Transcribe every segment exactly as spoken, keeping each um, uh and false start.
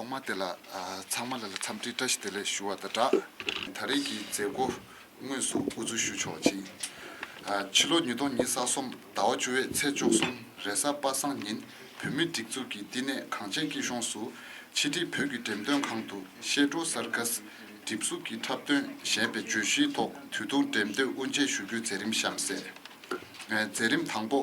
མ་དེ་ལ་ཨ་ཚང་མ་ལ་ལ་འཚམས་འདྲི་བཀྲ་ཤིས་བདེ་ལེགས་ཞུ་བ་དང་སྦྲགས། ད་རེས་ཀྱི་མཛད་སྒོ་དངོས་སུ་དབུ་འཛུགས་ཞུ་ཆོག་ཅིང་། ཨ་ཕྱི་ལོ་ཉིས་སྟོང་ཉི་ཤུ་རྩ་གསུམ་ཟླ་བ་བཅུ་པའི་ཚེས་བཅུ་གསུམ་རེས་གཟའ་པ་སངས་ཉིན་བོད་མིའི་སྒྲིག་འཛུགས་ཀྱི་བསྟི་གནས་གངས་ཅན་སྐྱིད་གཤོངས་སུ་ཕྱི་དྲིལ་བོད་ཀྱི་འགྲེམས་སྟོན་ཁང་དུ་བཤད་སྒྲུབ་སར་ཀ་སི་གྲིབ་གཟུགས་ཀྱི་འཁྲབ་སྟོན་ཞེས་པའི་བརྗོད་གཞིའི་ཐོག་དུས་ཐུང་འགྲེམས་སྟོན་དབུ་འབྱེད་ཞུ་རྒྱུའི་མཛད་རིམ་གཤམ་གསལ། མཛད་རིམ་དང་པོ།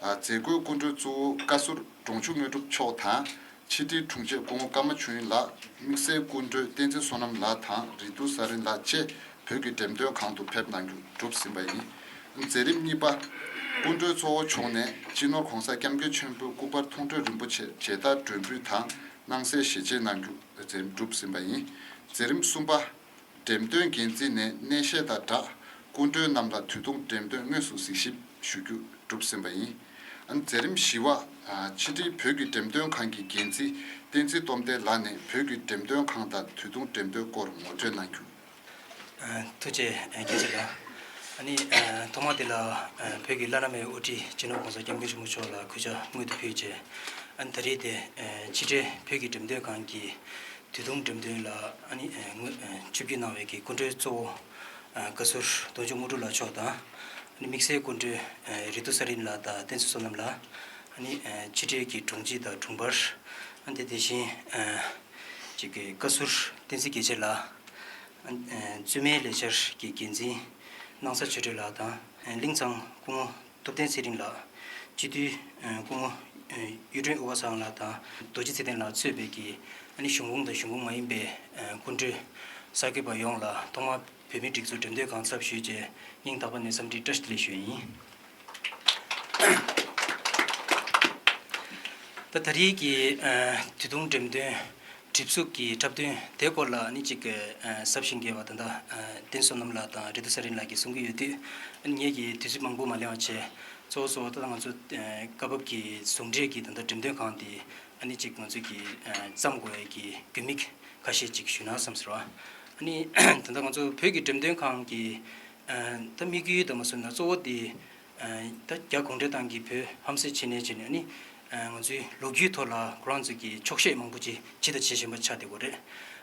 མཛད་སྒོའི་སྐུ་མགྲོན་གཙོ་བོ་བཀའ་ཟུར་འབྲོང་ཆུ་དངོས་གྲུབ་མཆོག་དང་། ཕྱི་དྲིལ་དྲུང་ཆེ་སྐུ་ངོ་ཀརྨ་ཆོས་དབྱིངས་ལགས། དམིགས་བསལ་སྐུ་མགྲོན་བསྟན་འཛིན་བསོད་ནམས་ལགས་དང་རི་ཐུ་ས་རིན་ལགས་བཅས་བོད་ཀྱི་འགྲེམས་སྟོན་ཁང་དུ་ཕེབས་གནང་རྒྱུ་གྲུབ་ཟིན་པ་ཡིན། མཛད་རིམ་གཉིས་པ། སྐུ་མགྲོན་གཙོ་བོ་མཆོག་ནས་སྤྱི་ནོར་༧གོང་ས་༧སྐྱབས་མགོན་ཆེན་པོའི་སྐུ་པར་མཐོང་གྲོལ་རིན་པོ་ཆེ་མཇལ་དར་སྒྲོན་འབུལ་དང་སྣང་གསལ་ཞལ་ཕྱེ་གནང་རྒྱུ་མཛད་རིམ་གྲུབ་ཟིན་པ་ཡིན། མཛད་རིམ་གསུམ་པ། འགྲེམས་སྟོན་འགན་འཛིན་ནས་གནས་བཤད་དང་སྦྲགས་སྐུ་མགྲོན་རྣམས་ལ་དུས་ཐུང་འགྲེམས་སྟོན་དངོས་སུ་གཟིགས་ཞིབ་ཞུ་རྒྱུ་གྲུབ་ཟིན་པ་ཡིན། མཛད་རིམ་བཞི་པ། ཕྱི་དྲིལ་བོད་ཀྱི་འགྲེམས་སྟོན་ཁང་གི་འགན་འཛིན་བསྟན་འཛིན་སྟོབས་ལྡན་ལགས་ནས་བོད་ཀྱི་འགྲེམས་སྟོན་ཁང་དང་དུས་ཐུང་འགྲེམས་སྟོན་སྐོར་ངོ་སྤྲོད་གནང་རྒྱུ། ཐུགས་རྗེ་ཆེ་ལགས། ཨ་ནི་ཐོག་མ་དེ་ལ་བོད་ཀྱི་བླ་ན་མེད་པའི་དབུ་ཁྲིད་སྤྱི་ནོར་༧གོང་ས་༧སྐྱབས་མགོན་ཆེན་པོ་མཆོག་ལ་གུས་ཕྱག་སྔོན་དུ་ཕུལ་རྗེས། ཨ་ནི་ད་རེས་དེ་ཕྱི་དྲིལ་བོད་ཀྱི་འགྲེམས་སྟོན་ཁང་གི་དུས་ཐུང་འགྲེམས་སྟོན་ལ་ཨ་ནི་ངོས་ཕྱོགས་བསྐྱོད་གནང་བའི་གི་སྐུ་མགྲོན་གཙོ་བོ་བཀའ་ཟུར་འབྲོང་ཆུ་དངོས་གྲུབ་ལགས་མཆོག་དང་། ཨ་ནི་དམིགས་བསལ་སྐུ་མགྲོན་རི་ཐུ་ས་རིན་ལགས་དང་བསྟན་འཛིན་བསོད་ནམས་ལགས། ཨ་ནི་ཕྱི་དྲིལ་གྱི་དྲུང་ཆེ་དང་དྲུང་འཕར། ཨ་ནི་དེ་བཞིན་ཅིག་གི་བཀའ་ཟུར་བསྟན་འཛིན་རྒྱལ་མཚན་ལགས། ཨ་ནི་བཙུན་མའི་ལས་འཆར་གྱི་འགན་འཛིན་སྣང་ས་ཆོས་སྒྲོན་ལགས་དང་གླིང་ཚང་སྐུ་ངོ་ཐུབ་བསྟན་ཚེ་རིང་ལགས། སྤྱི་འཐུས་སྐུ་ངོ་གཡུ་སྒྲོན་དབུ་དཀར་ཚེ་དབང་ལགས་དང་རྡོ་རྗེ་ཚེ་བརྟན་ལགས་གཙོས་པའི་གི་ཨ་ནི་གཞུང་གོང་དང་གཞུང་གོང་མ་ཡིན་པའི་སྐུ་མགྲོན་གསར་འགོད་པ་ཡོངས་ལ་ཐོག་མར་བོད་མིའི་སྒྲིག་འཛུགས་འགྲེམས་སྟོན་ཁང་ཚབ་ཞུས་རྗེས་སྙིང་ཐག་པ་ནས་འཚམས་འདྲི་བཀྲ་ཤིས་བདེ་ལེགས་ཞུ་ཡ་ཡིན། ད་ད་རེས་ཀྱི་དུས་ཐུང་འགྲེམས་སྟོན་གྲིབ་གཟུགས་ཀྱི་འཁྲབ་སྟོན་དེའི་སྐོར་ལ་ཨ་ནི་ཅིག་གི་ཟབ་ཞིང་རྒྱས་པ་ད་ལྟ་བསྟན་བསོད་ནམས་ལགས་དང་རི་ཐུ་ས་རིན་ལགས་ཀྱིས་གསུང་གི་ཡོད་དུས། ཨ་ནི་ངས་ཀྱིས་དུས་ཚོད་མང་པོ་མ་ལེན་པ་བྱས། གཙོ་བོ་གཙོ་བོ་ད་ལྟ་ང་ཚོ་སྐབས་བབ་ཀྱི་ཟུང་འབྲེལ་གྱི་ད་ལྟ་འགྲེམས་སྟོན་ཁང་དེ་ཨ་ནི་ཅིག་ང་ཚོས་ཀྱིས་བརྩམ་དགོས་ཡ་གི་དགོས་དམིགས་ཁ་ཤས་ཅིག་ཞུས་ན་བསམ་ཟེར་བ། ཨ་ནི་ད་ལྟ་ང་ཚོ་བོད་ཀྱི་འགྲེམས་སྟོན་ཁང་གི་ད་དམིགས་ཡུལ་དང་མ་སོན་ན་གཙོ་བོ་དེ། ད་རྒྱ་གུང་ཁྲན་ཏང་གིས་བོད་ཧམ་བཤད་བྱས་ནས་བྱས་ནས་ཨ་ནི་ང་ཚོའི་ལོ་རྒྱུས་ཐོག་ལ་ཁོ་རང་ཚོས་ཀྱི་འཁྱོག་བཤད་མང་པོ་ཅིག་བྱས་དང་བྱེད་བཞིན་པ་ཆགས་བསྡད་ཡོད་རེད།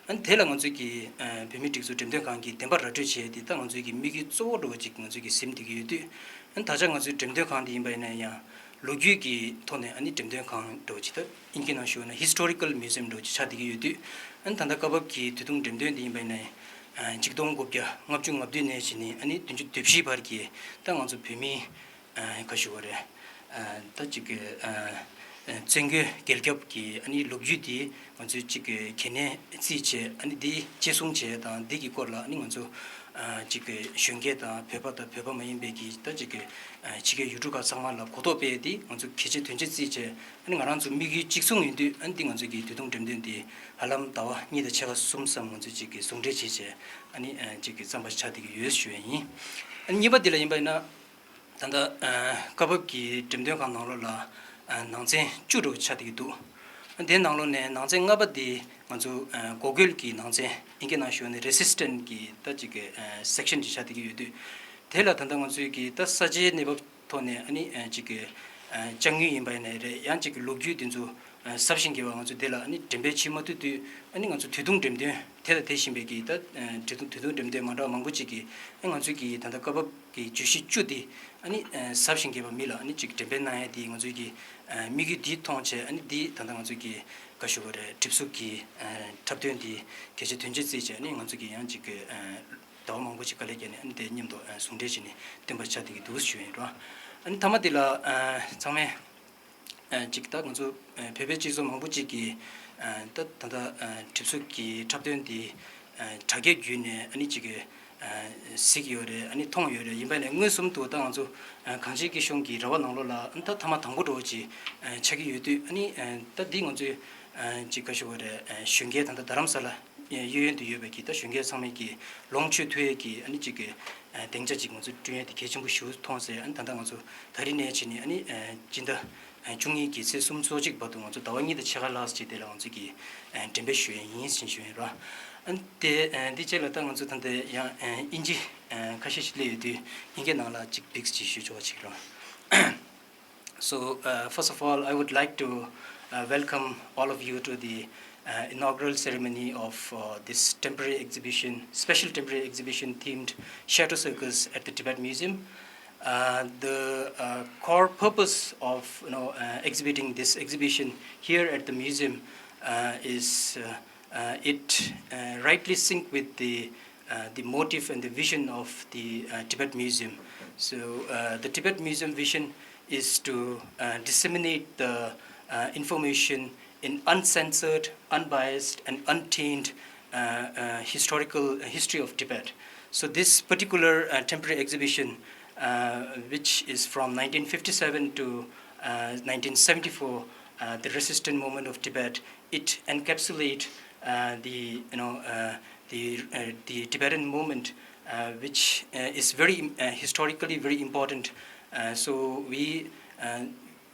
ཨ་ནི་དེ་ལ་ང་ཚོས་ཀྱི་བོད་མིའི་སྒྲིག་འཛུགས་འགྲེམས་སྟོན་ཁང་གིས་བདེན་པ་ར་སྤྲོད་བྱས་ཏེ་ད་ང་ཚོའི་ཀྱི་དམིགས་ཡུལ་གཙོ་བོ་འདྲ་བོ་ཅིག་ང་ཚོས་ཀྱི་ཟིན་བསྡད་ཀྱི་ཡོད་དུས། ཨ་ནི་ད་ཆ་ང་ཚོའི་འགྲེམས་སྟོན་ཁང་འདི་ཡིན་པ་ཡིན་ན་ཡང་ལོ་རྒྱུས་ཀྱི་ཐོག་ནས་ཨ་ནི་འགྲེམས་སྟོན་ཁང་འདྲ་བོ་ཅིག་ད་དབྱིན་སྐད་ནང་ཞུས་ན་Historical Museum འདྲ་བོ་ཅིག་ཆགས་བསྡད་ཀྱི་ཡོད་དུས། ཨ་ནི་ད་ལྟ་སྐབས་བབ་ཀྱི་དུས་ཐུང་འགྲེམས་སྟོན་འདི་ཡིན་པ་ཡིན་ན་ཡང་། ཆིག་སྟོང་དགུ་བརྒྱ་ལྔ་བཅུ་ང་བདུན་ནས་བྱས་ནས་ཨ་ནི་བདུན་ཅུ་དོན་བཞི་བར་གྱི་ད་ང་ཚོ་བོད་མིའི་ཨ་ག་ཞུ་བ་རེད། ཨ་ད་ཅིག་གི་ཨ་བཙན་རྒོལ་རྒྱལ་ཁབ་ཀྱི་ཨ་ནི་ལོ་རྒྱུས་དེ་ང་ཚོས་ཅིག་གི་གལ་གནད་བརྩིས་བྱས་ཨ་ནི་འདི་གཅེས་སྲུང་བྱས་དང་འདི་གི་སྐོར་ལ་ཨ་ནི་ང་ཚོ་ཨ་ཅིག་གི་གཞོན་སྐྱེས་དང་བོད་པ་དང་བོད་པ་མ་ཡིན་པའི་གི་ད་ཅིག་གི་ཨ་ཕྱི་རྒྱལ་ཡུལ་གྲུ་ཁག་ཚང་མ་ལ་གོ་རྟོགས་སྤེལ་ཏེ་ང་ཚོ་གལ་ཆེ་དོན་ཆེ་བརྩིས་བྱས། ཨ་ནི་ང་རང་ཚོ་དམིགས་ཡུལ་གཅིག་མཚུངས་ཡིན་དུས་ཨ་ནི་འདི་ང་ཚོ་གི་དུས་ཐུང་འགྲེམས་སྟོན་འདི་ཧ་ལམ་ཟླ་བ་གཉིས་དང་ཕྱེད་ཀ་གསུམ་ཙམ་ང་ཚོས་ཅིག་གི་ཟུང་འབྲེལ་བྱས་བྱས་ཨ་ནི་ཅིག་གི་བརྩམས་པ་ཆགས་བསྡད་ཀྱི་ཡོད་ཞུ་ཡ་ཡིན། ཨ་ནི་གཉིས་པ་འདི་ལ་ཡིན་པ་ཡིན་ན་ད་ལྟ་སྐབས་བབ་ཀྱི་འགྲེམས་སྟོན་ཁང་ནང་ལོགས་ལ་ནང་ཚན་བཅུ་འདྲ་བོ་ཆགས་བསྡད་ཀྱི་འདུག་ཨ་ནི་དེའི་ནང་ལོགས་ནས་ནང་ཚན་ལྔ་པ་འདི་ང་ཚོ་འགོག་རྒོལ་གྱི་ནང་ཚན་དབྱིན་སྐད་ནང་ཞུ་ན་Resistance གི་ད་ཅིག་གི་section ཅིག་ཆགས་བསྡད་ཀྱི་ཡོད་དུས། དེ་ལ་ད་ལྟ་ང་ཚོས་ཀྱི་ད་ས་ཆའི་གནས་བབ་ཐོག་ནས་ཨ་ནི་ཅིག་གི་ཅང་ཡུན་ཡིན་པ་ཡིན་ནའི་རེད། ཡང་ཅིག་གི་ལོ་རྒྱུས་དེ་ཚོ་ཟབ་ཞིང་རྒྱས་པ་ང་ཚོ་དེ་ལ་ཨ་ནི་འགྲེམས་སྤེལ་བྱེད་མ་ཐུབ་དུས་ཨ་ནི་ང་ཚོ་དུས་ཐུང་འགྲེམས་སྟོན་དེ་ལ་དེ་བཞིན་པའི་གི་ད་དུས་ཐུང་དུས་ཐུང་འགྲེམས་སྟོན་མ་འདྲ་བ་མང་པོ་ཅིག་གི་ཨ་ང་ཚོས་ཀྱི་ད་ལྟ་སྐབས་བབ་ཀྱི་བརྗོད་གཞི་བཅུ་དེ་ཨ་ནི་ཟབ་ཞིང་རྒྱས་པ་མི་ལ་ཨ་ནི་ཅིག་འགྲེམས་སྤེལ་གནང་ཡ་དེ་ང་ཚོས་ཀྱི་དམིགས་ཡུལ་འདི་མཐོང་བྱས་ཨ་ནི་འདི་ད་ལྟ་ང་ཚོས་ཀྱི་ག་ཞུ་བ་རེད། གྲིབ་གཟུགས་ཀྱི་འཁྲབ་སྟོན་འདི་གལ་ཆེ་དོན་ཆེ་བརྩིས་བྱས་ཨ་ནི་ང་ཚོས་ཀྱི་ཡང་ཅིག་གི་ཟླ་བ་མང་པོ་ཅིག་དཀའ་ལས་བརྒྱབ་ནས་ཨ་ནི་དེ་མཉམ་དུ་ཨ་ཟུང་འབྲེལ་བྱས་ནས་བསྟན་པ་ཆགས་བསྡད་ཀྱི་འདུག་ཞུ་ཡིན་རོ། ཨ་ནི་མཐའ་མ་དེ་ལ་ཨ་ཚང་མས་ཨ་ཅིག་ད་ང་ཚོ་ཨ་བོད་པའི་སྤྱི་ཚོགས་མང་པོ་ཅིག་གིས་ཨ་ད་ད་ལྟ་ཨ་གྲིབ་གཟུགས་ཀྱི་འཁྲབ་སྟོན་དེ་ཨ་དྲ་རྒྱ་བརྒྱུད་ནས་ཨ་ནི་ཅིག་གི་ཨ་གཟིགས་ཡོད་རེད། ཨ་ནི་མཐོང་ཡོད་རེད། ཡིན་པ་ནས་མངོན་སུམ་དུ་ད་ང་ཚོ་ཨ་གངས་ཅན་སྐྱིད་གཤོངས་ཀྱི་ར་བ་ནང་ལོགས་ལ་ཨ་ནི་ད་ཐ་མ་དང་པོ་འདྲ་བོ་ཅིག་ཨ་ཆགས་ཀྱི་ཡོད་དུས་ཨ་ནི་ཨ་ད་འདི་ང་ཚོས་ཨ་ཅིག་ག་ཞུ་བ་རེད། ཨ་གཞོན་སྐྱེས་ད་ལྟ་རྡ་རམ་ས་ལ། གཡས་གཡོན་དུ་ཡོད་པའི་གི་ད་གཞོན་སྐྱེས་ཚང་མས་ཀྱི་ལོངས་སྤྱོད་ཐུབ་ཡས་ཀྱི་ཨ་ནི་གཅིག་གི་ཨ་སྡིངས་ཆ་གཅིག་ང་ཚོ་བསྐྲུན་ཡས་དེ་གལ་ཆེན་པོ་ཞིག་མཐོང་ཟེར། ཨ་ནི་ད་ལྟ་ང་ཚོ་ད་རིང་ནས་བྱས་ནས་ཨ་ནི་ཨ་སྤྱི་ཟླ་ཨ་བཅུ་གཉིས་ཀྱི་ཚེས་སུམ་ཅུ་སོ་གཅིག་བར་དུ་ང་ཚོ་ཟླ་བ་གཉིས་དང་ཕྱེད་ཀ་ལྷག་ཙམ་ཅིག་དེ་ལ་ང་ཚོ་གི་ཨ་འགྲེམས་སྤེལ་ཞུ་ཡས་ཡིན་ཟེར་ཞུ་ཡས་ར། ཨ་ནི་དེ་ཨ་འདི་རྗེས་ལ་ད་ང་ཚོ་ད་ལྟ་ཡང་ཨ་དབྱིན་ཇི་ཨ་ཁ་ཤས་ཤིག་སླེབས་ཡོད་དུས་དབྱིན་སྐད་ནང་ལ་གཅིག་བིགས་ཅིག་ཞུ་ཆོག་པ་ཅིག་ར། So, uh, first of all, I would like to uh, welcome all of you to the uh, inaugural ceremony of uh, this temporary exhibition, special temporary exhibition themed Shadow Circus at the Tibet Museum. Uh, the uh, core purpose of you know uh, exhibiting this exhibition here at the museum uh, is uh, uh, it uh, rightly sync with the uh, the motive and the vision of the uh, Tibet Museum. So uh, the Tibet Museum vision is to uh, disseminate the uh, information in uncensored, unbiased, and untainted uh, uh, historical uh, history of Tibet. So this particular uh, temporary exhibition, uh, which is from nineteen fifty-seven to uh, nineteen seventy-four, uh, the resistance movement of Tibet, it encapsulates uh, the you know uh, the uh, the Tibetan movement, uh, which uh, is very uh, historically very important. Uh, so we uh,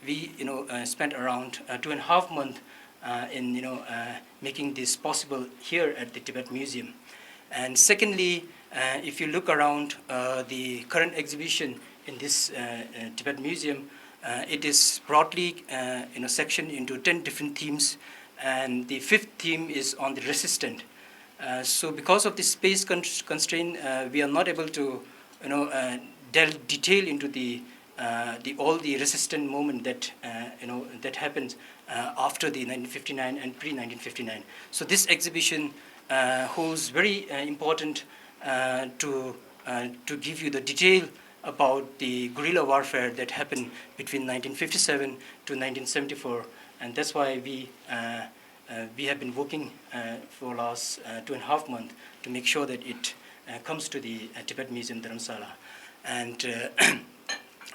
we you know uh, spent around uh, two and a half months uh, in you know uh, making this possible here at the Tibet Museum. And secondly, uh, if you look around uh, the current exhibition in this uh, uh, Tibet Museum, uh, it is broadly uh, you know sectioned into ten different themes, and the fifth theme is on the resistance. Uh, so because of the space con- constraint, uh, we are not able to you know uh, delve detail into the uh, the all the resistance movement that uh, you know that happens uh, after the nineteen fifty-nine and pre nineteen fifty-nine. So this exhibition uh, holds very uh, important uh, to uh, to give you the detail about the guerrilla warfare that happened between nineteen fifty-seven to nineteen seventy-four, and that's why we uh, uh, we have been working uh, for last uh, two and a half months to make sure that it uh, comes to the uh, Tibet Museum Dharamsala. And uh,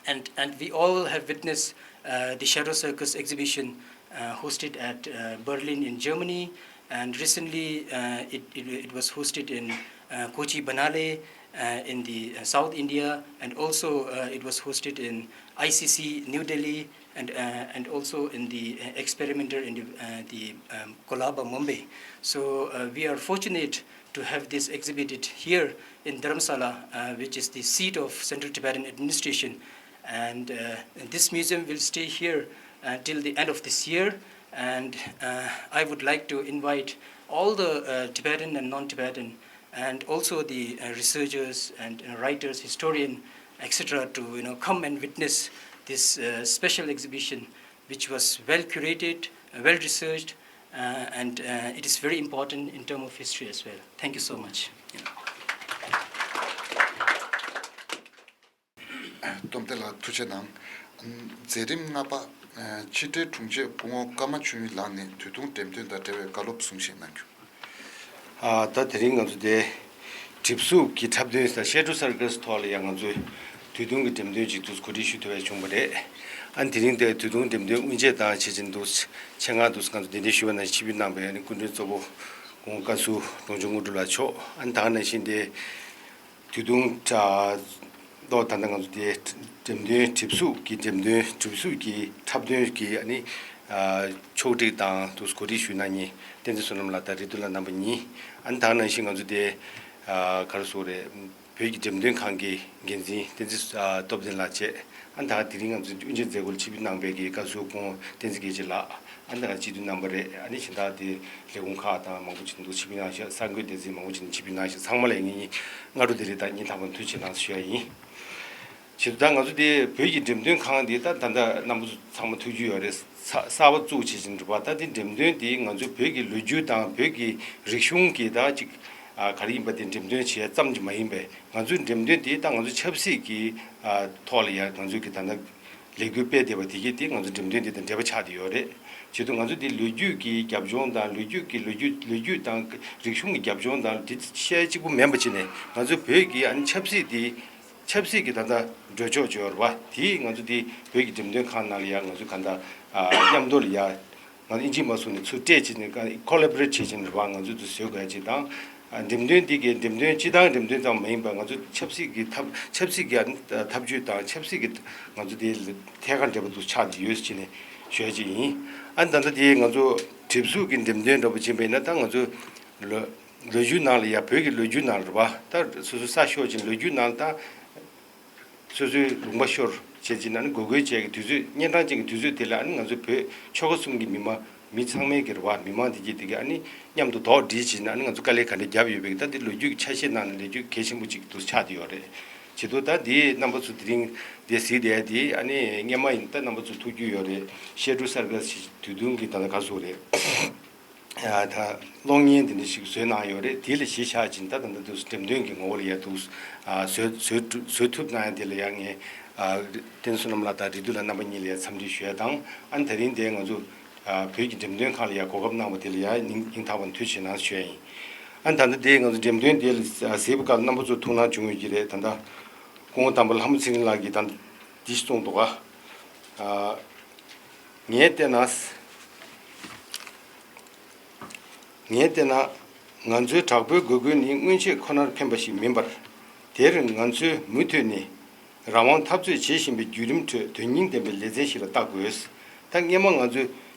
and and we all have witnessed uh, the Shadow Circus exhibition uh, hosted at uh, Berlin in Germany, and recently uh, it, it, it was hosted in uh, Kochi Banale uh, in the uh, South India, and also uh, it was hosted in I C C New Delhi, and uh, and also in the uh, Experimenter in the, uh, the um, Colaba Mumbai. So uh, we are fortunate to have this exhibited here in Dharamsala, uh, which is the seat of Central Tibetan Administration. And uh, this museum will stay here uh, till the end of this year. And uh, I would like to invite all the uh, Tibetan and non-Tibetan, and also the uh, researchers and uh, writers, historian, et cetera, to you know come and witness this uh, special exhibition, which was well curated, uh, well researched, uh, and uh, it is very important in terms of history as well. Thank you so much. སྟོབས་ལྡན་ལགས་ཐུགས་རྗེ་གནང་། མཛད་རིམ་ལྔ་པ། ཕྱི་དྲིལ་དྲུང་ཆེ་སྐུ་ངོ་ཀརྨ་ཆོས་དབྱིངས་ལགས་ནས་དུས་ཐུང་འགྲེམས་སྟོན་དང་འབྲེལ་བའི་བཀའ་སློབ་གསུང་བཤད་གནང་རྒྱུ། ཨ་ད་དེ་རིང་ང་ཚོ་དེ་གྲིབ་གཟུགས་ཀྱི་འཁྲབ་སྟོན་ཟེར་Shadow Circus་ཐོག་ལ་ཡང་ང་ཚོས་དུས་ཐུང་གི་འགྲེམས་སྟོན་ཅིག་ཏུ་གོ་སྒྲིག་ཞུ་ཐུབ་པ་བྱུང་བ་རེད། ཨ་ནི་དེ་རིང་དེ་དུས་ཐུང་འགྲེམས་སྟོན་དབུ་འབྱེད་དང་ཆེད་ཅན་དུ་ཆེད་མངགས་དུ་ང་ཚོ་གདན་འདྲེན་ཞུས་པ་ནང་བཞིན་ཆིབས་བསྒྱུར་གནང་བའི་ཨ་ནི་སྐུ་མགྲོན་གཙོ་བོ་སྐུ་ངོ་བཀའ་ཟུར་དྲུང་ཆེ་དངོས་གྲུབ་ལགས་མཆོག་ཨ་ནི་ད་ག་ནང་བཞིན་དེ། དུས་ཐུང་ད་ལྟ་ང་ཚོ་དེ་འགྲེམས་སྟོན་གྲིབ་གཟུགས་ཀྱི་འགྲེམས་སྟོན་གྲིབ་གཟུགས་ཀྱི་འཁྲབ་སྟོན་གྱི་ཨ་ནི་ཕྱོགས་སྒྲིག་དང་དུ་གོ་སྒྲིག་ཞུས་གནང་མཁན་བསྟན་འཛིན་བསོད་ནམས་ལགས་དང་རེ་ལྟོས་ལགས་རྣམ་པ་གཉིས། ཨ་ནི་ད་ག་ནང་བཞིན་ང་ཚོ་དེ་ག་རེ་ཟེར་དགོས་རེད། བོད་ཀྱི་འགྲེམས་སྟོན་ཁང་གི་འགན་འཛིན་བསྟན་འཛིན་སྟོབས་ལྡན་ལགས་བཅས། ཨ་ནི་ད་དེ་རིང་ང་ཚོ་དབུ་འབྱེད་མཛད་སྒོར་ཆིབས་བསྒྱུར་གནང་བའི་གི་བཀའ་ཟུར་སྐུ་ངོ་བསྟན་འཛིན་རྒྱལ་གཅེས་ལགས། ཨ་ནི་ད་སྤྱི་འཐུས་རྣམ་པ་རེད། ཨ་ནི་གཞན་དག་དེ་ལས་ཁུངས་ཁག་དང་མང་པོ་ཅིག་འདུག་ཆིབས་བསྒྱུར་གནང་ཤག་གསར་འགོད་སྡེ་ཚན་མང་པོ་ཅིག་ནས་ཆིབས་བསྒྱུར་གནང་ཤག་ཚང་མ་ལ་ངེད་གཉིས་སྔ་དྲོ་དེ་རིང་དང་སྙིང་ཐག་པ་ནས་ཐུགས་རྗེ་ཆེ་གནང་ཞུ་ཡ་ཡིན། བྱས་ཙང་ད་ང་ཚོ་དེ་བོད་ཀྱི་འགྲེམས་སྟོན་ཁང་དེ་ད་ད་ལྟ་རྣམ་པ་ཚོ་ཚང་མ་ཐུགས་རྒྱུས་ཡོད་རེད། ས་གསར་པ་བཙུགས་བྱེད་བཞིན་འདུག་པ། ད་དེ་འགྲེམས་སྟོན་དེ་ང་ཚོའི་བོད་ཀྱི་ལོ་རྒྱུས་དང་བོད་ཀྱི་རིག་གཞུང་གི་ད་ཅིག་ག་རེ་ཡིན་པ་དེ་འགྲེམས་སྟོན་བྱེད་ཡ་ཙམ་གྱི་མ་ཡིན་པས། ང་ཚོའི་འགྲེམས་སྟོན་དེ་ད་ང་ཚོ་ཆབ་སྲིད་ཀྱི་ཐོག་ལ་ཡ་ང་ཚོའི་གི་ད་ལྟ་ལས་འགུལ་སྤེལ་བསྡད་པ་དེ་གི་དེ་ང་ཚོ་འགྲེམས་སྟོན་དེ་དང་འབྲེལ་བ་ཆགས་བསྡད་ཡོད་རེད། བྱས་ཙང་ང་ཚོ་དེ་ལོ་རྒྱུས་ཀྱི་རྒྱབ་ལྗོངས་དང་ལོ་རྒྱུས་ཀྱི་ལོ་རྒྱུས་ལོ་རྒྱུས་དང་རིག་གཞུང་གི་རྒྱབ་ལྗོངས་དང་དེ་བཤད་གཅིག་པུ་མིན་པ་བྱས་ནས་ང་ཚོ་བོད་ཀྱི་ཨ་ནི་ཆབ་སྲིད་དེ་ཆབ་སྲིད་ཀྱི་ད་ལྟ་འགྲོ་ཕྱོགས་བརྗོད་པ་དེ་ང་ཚོ་དེ་བོད་ཀྱི་འགྲེམས་སྟོན་ཁང་ནང་ལ་ཡ་ང་ཚོ་ག་འདྲ་མཉམ་དུ་ལ་ཡ། ང་ཚོ་ཨིན་ཇི་མ་བཟུང་ནས་ཚུར་སྤྲད་བྱས་ནས་ཀོ་ལ་བོ་རེ་ཊི་བྱེད་བཞིན་པ་ང་ཚོ་དུ་བཟོ་དགོས་ཅིག་དང་། འགྲེམས་སྟོན་འདི་གའི་འགྲེམས་སྟོན་སྤྱི་བཏང་འགྲེམས་སྟོན་ཙམ་མ་ཡིན་པར་ང་ཚོ་ཆབ་སྲིད་ཀྱི་ཐབས་ཆབ་སྲིད་ཀྱི་ཐབས་ཇུས་དང་ཆབ་སྲིད་ཀྱི་ང་ཚོ་དེ་ཐད་ཀར་འབྲེལ་བ་དུ་ཆགས་ཀྱི་ཡོད་ཅེས་ནས་ཞུ་ཡ་ཅིག་ཡིན། ཨ་ནི་ད་ལྟ་དེ་ང་ཚོ་གྲིབ་གཟུགས་ཀྱི་འགྲེམས་སྟོན་འདྲ་པོ་ཕྱིན་པ་ཡིན་ན་ད་ང་ཚོ་ལོ་ལོ་རྒྱུས་ནང་ལ་ཡ་བོད་ཀྱི་ལོ་རྒྱུས་ནང་ལ་རེད་པ། ད་སོ་སོ་ས་ཤོར་ཅིང་ལོ་རྒྱུས་ནང་ལ་ད། སོ་སོའི་ལུང་པ་ཤོར་བྱས་ཅིག་ན་ནི་འགོག་རྒོལ་བྱས་ཀྱི་དུས་ཚོད་གཉན་འཕྲང་ཅན་གྱི་དུས་ཚོད་དེ་ལ་ཨ་ནི་ང་ཚོ་བོད་ཆོལ་ཁ་གསུམ་གྱི་མི་མང་ མི་ཚང་མས་ཀྱི་རེད་བ། མི་མང་དེ་གྱིས་དེ་ག་ཨ་ནི་མཉམ་དུ་དོགས་འདྲི་བྱས་ན་ཨ་ནི་ང་ཚོ་དཀའ་ལས་ག་འདྲ་བརྒྱབ་ཡོད་པའི་ད་འདི་ལོ་རྒྱུས་ཀྱི་ཆ་ཤས་ནང་ནས་ལོ་རྒྱུས་གལ་ཆེན་པོ་ཅིག་ཏུ་ཆགས་བསྡད་ཡོད་རེད། བྱེད་དུས་ད་འདི་རྣམ་པ་ཚོ་དེ་རིང་འདི་གཟིགས་བསྡད་དེ་ཨ་ནི་སྔན་མ་ཡིན་ད་རྣམ་པ་ཚོ་ཐུགས་རྒྱུས་ཡོད་རེད། བཤད་སྒྲུབ་གསར་པ་ཞིག་དུས་ཐུང་གི་ད་ལྟ་ག་ཚོད་རེད། ད་གློག་བརྙན་འདི་འདྲ་ཞིག་བཟོས་གནང་ཡོད་རེད། དེ་ལ་གཞི་བཞག་ཅིང་ད་ད་ལྟ་འདུག་འགྲེམས་སྟོན་གྱི་ངོ་བོ་ལ་ཡ་འདུག་བཟོས་བཟོས་བཟོས་ཐུབ་གནང་ཡ་དེ་ལ་ཡ་ངས་བསྟན་བསོད་ནམས་ལགས་དང་རེ་ཏུ་ལགས་རྣམ་པ་གཉིས་ལ་ཡ་འཚམས་འདྲི་ཞུ་ཡ་དང་། ཨ་ནི་དེ་རིང་དེ་ང་ཚོ་བོད་ཀྱི་འགྲེམས་སྟོན་ཁང་ལ་ཡ་གོ་སྐབས་གནང་བ་དེ་ལ་ཡ་སྙིང་སྙིང་ཐག་པ་ནས་ཐུགས་རྗེ་ཆེ་གནང་ཞུ་ཡ་ཡིན། ཨ་ནི་ད་ལྟ་དེ་ང་ཚོ་འགྲེམས་སྟོན་དེ་ལ་གཟིགས་པ་སྐབས་རྣམ་པ་ཚོ་ཐུགས་སྣང་བྱུང་ཡོད་ཀྱི་རེད། ད་ལྟ་སྐུ་ངོ་དམ་པ་ལྷ་མོ་ཚེ་རིང་ལགས་ཀྱིས་ད་ལྟ་འདི་ཞིག་གསུངས་འདུག་ག་ངས་བལྟས་ན། ངས་བལྟས་ན། ང་ཚོའི་དྲག་པོའི་དགོས་མཁོ་ནི་སྔོན་ཆད་ཁོ་ནར་ཕན་པ་ཞིག་མིན་པར། དེར་ང་ཚོས་མུ་མཐུད་ནས་རང་དབང་འཐབ་རྩོད་བྱེད་བཞིན་པའི་བརྒྱུད་རིམ་ཁྲོད་དོན་སྙིང་ལྡན་པའི་ལེ་ཚན་ཞིག་ལ་བལྟ་དགོས། ད་སྔས་མ་ང་ཚོས་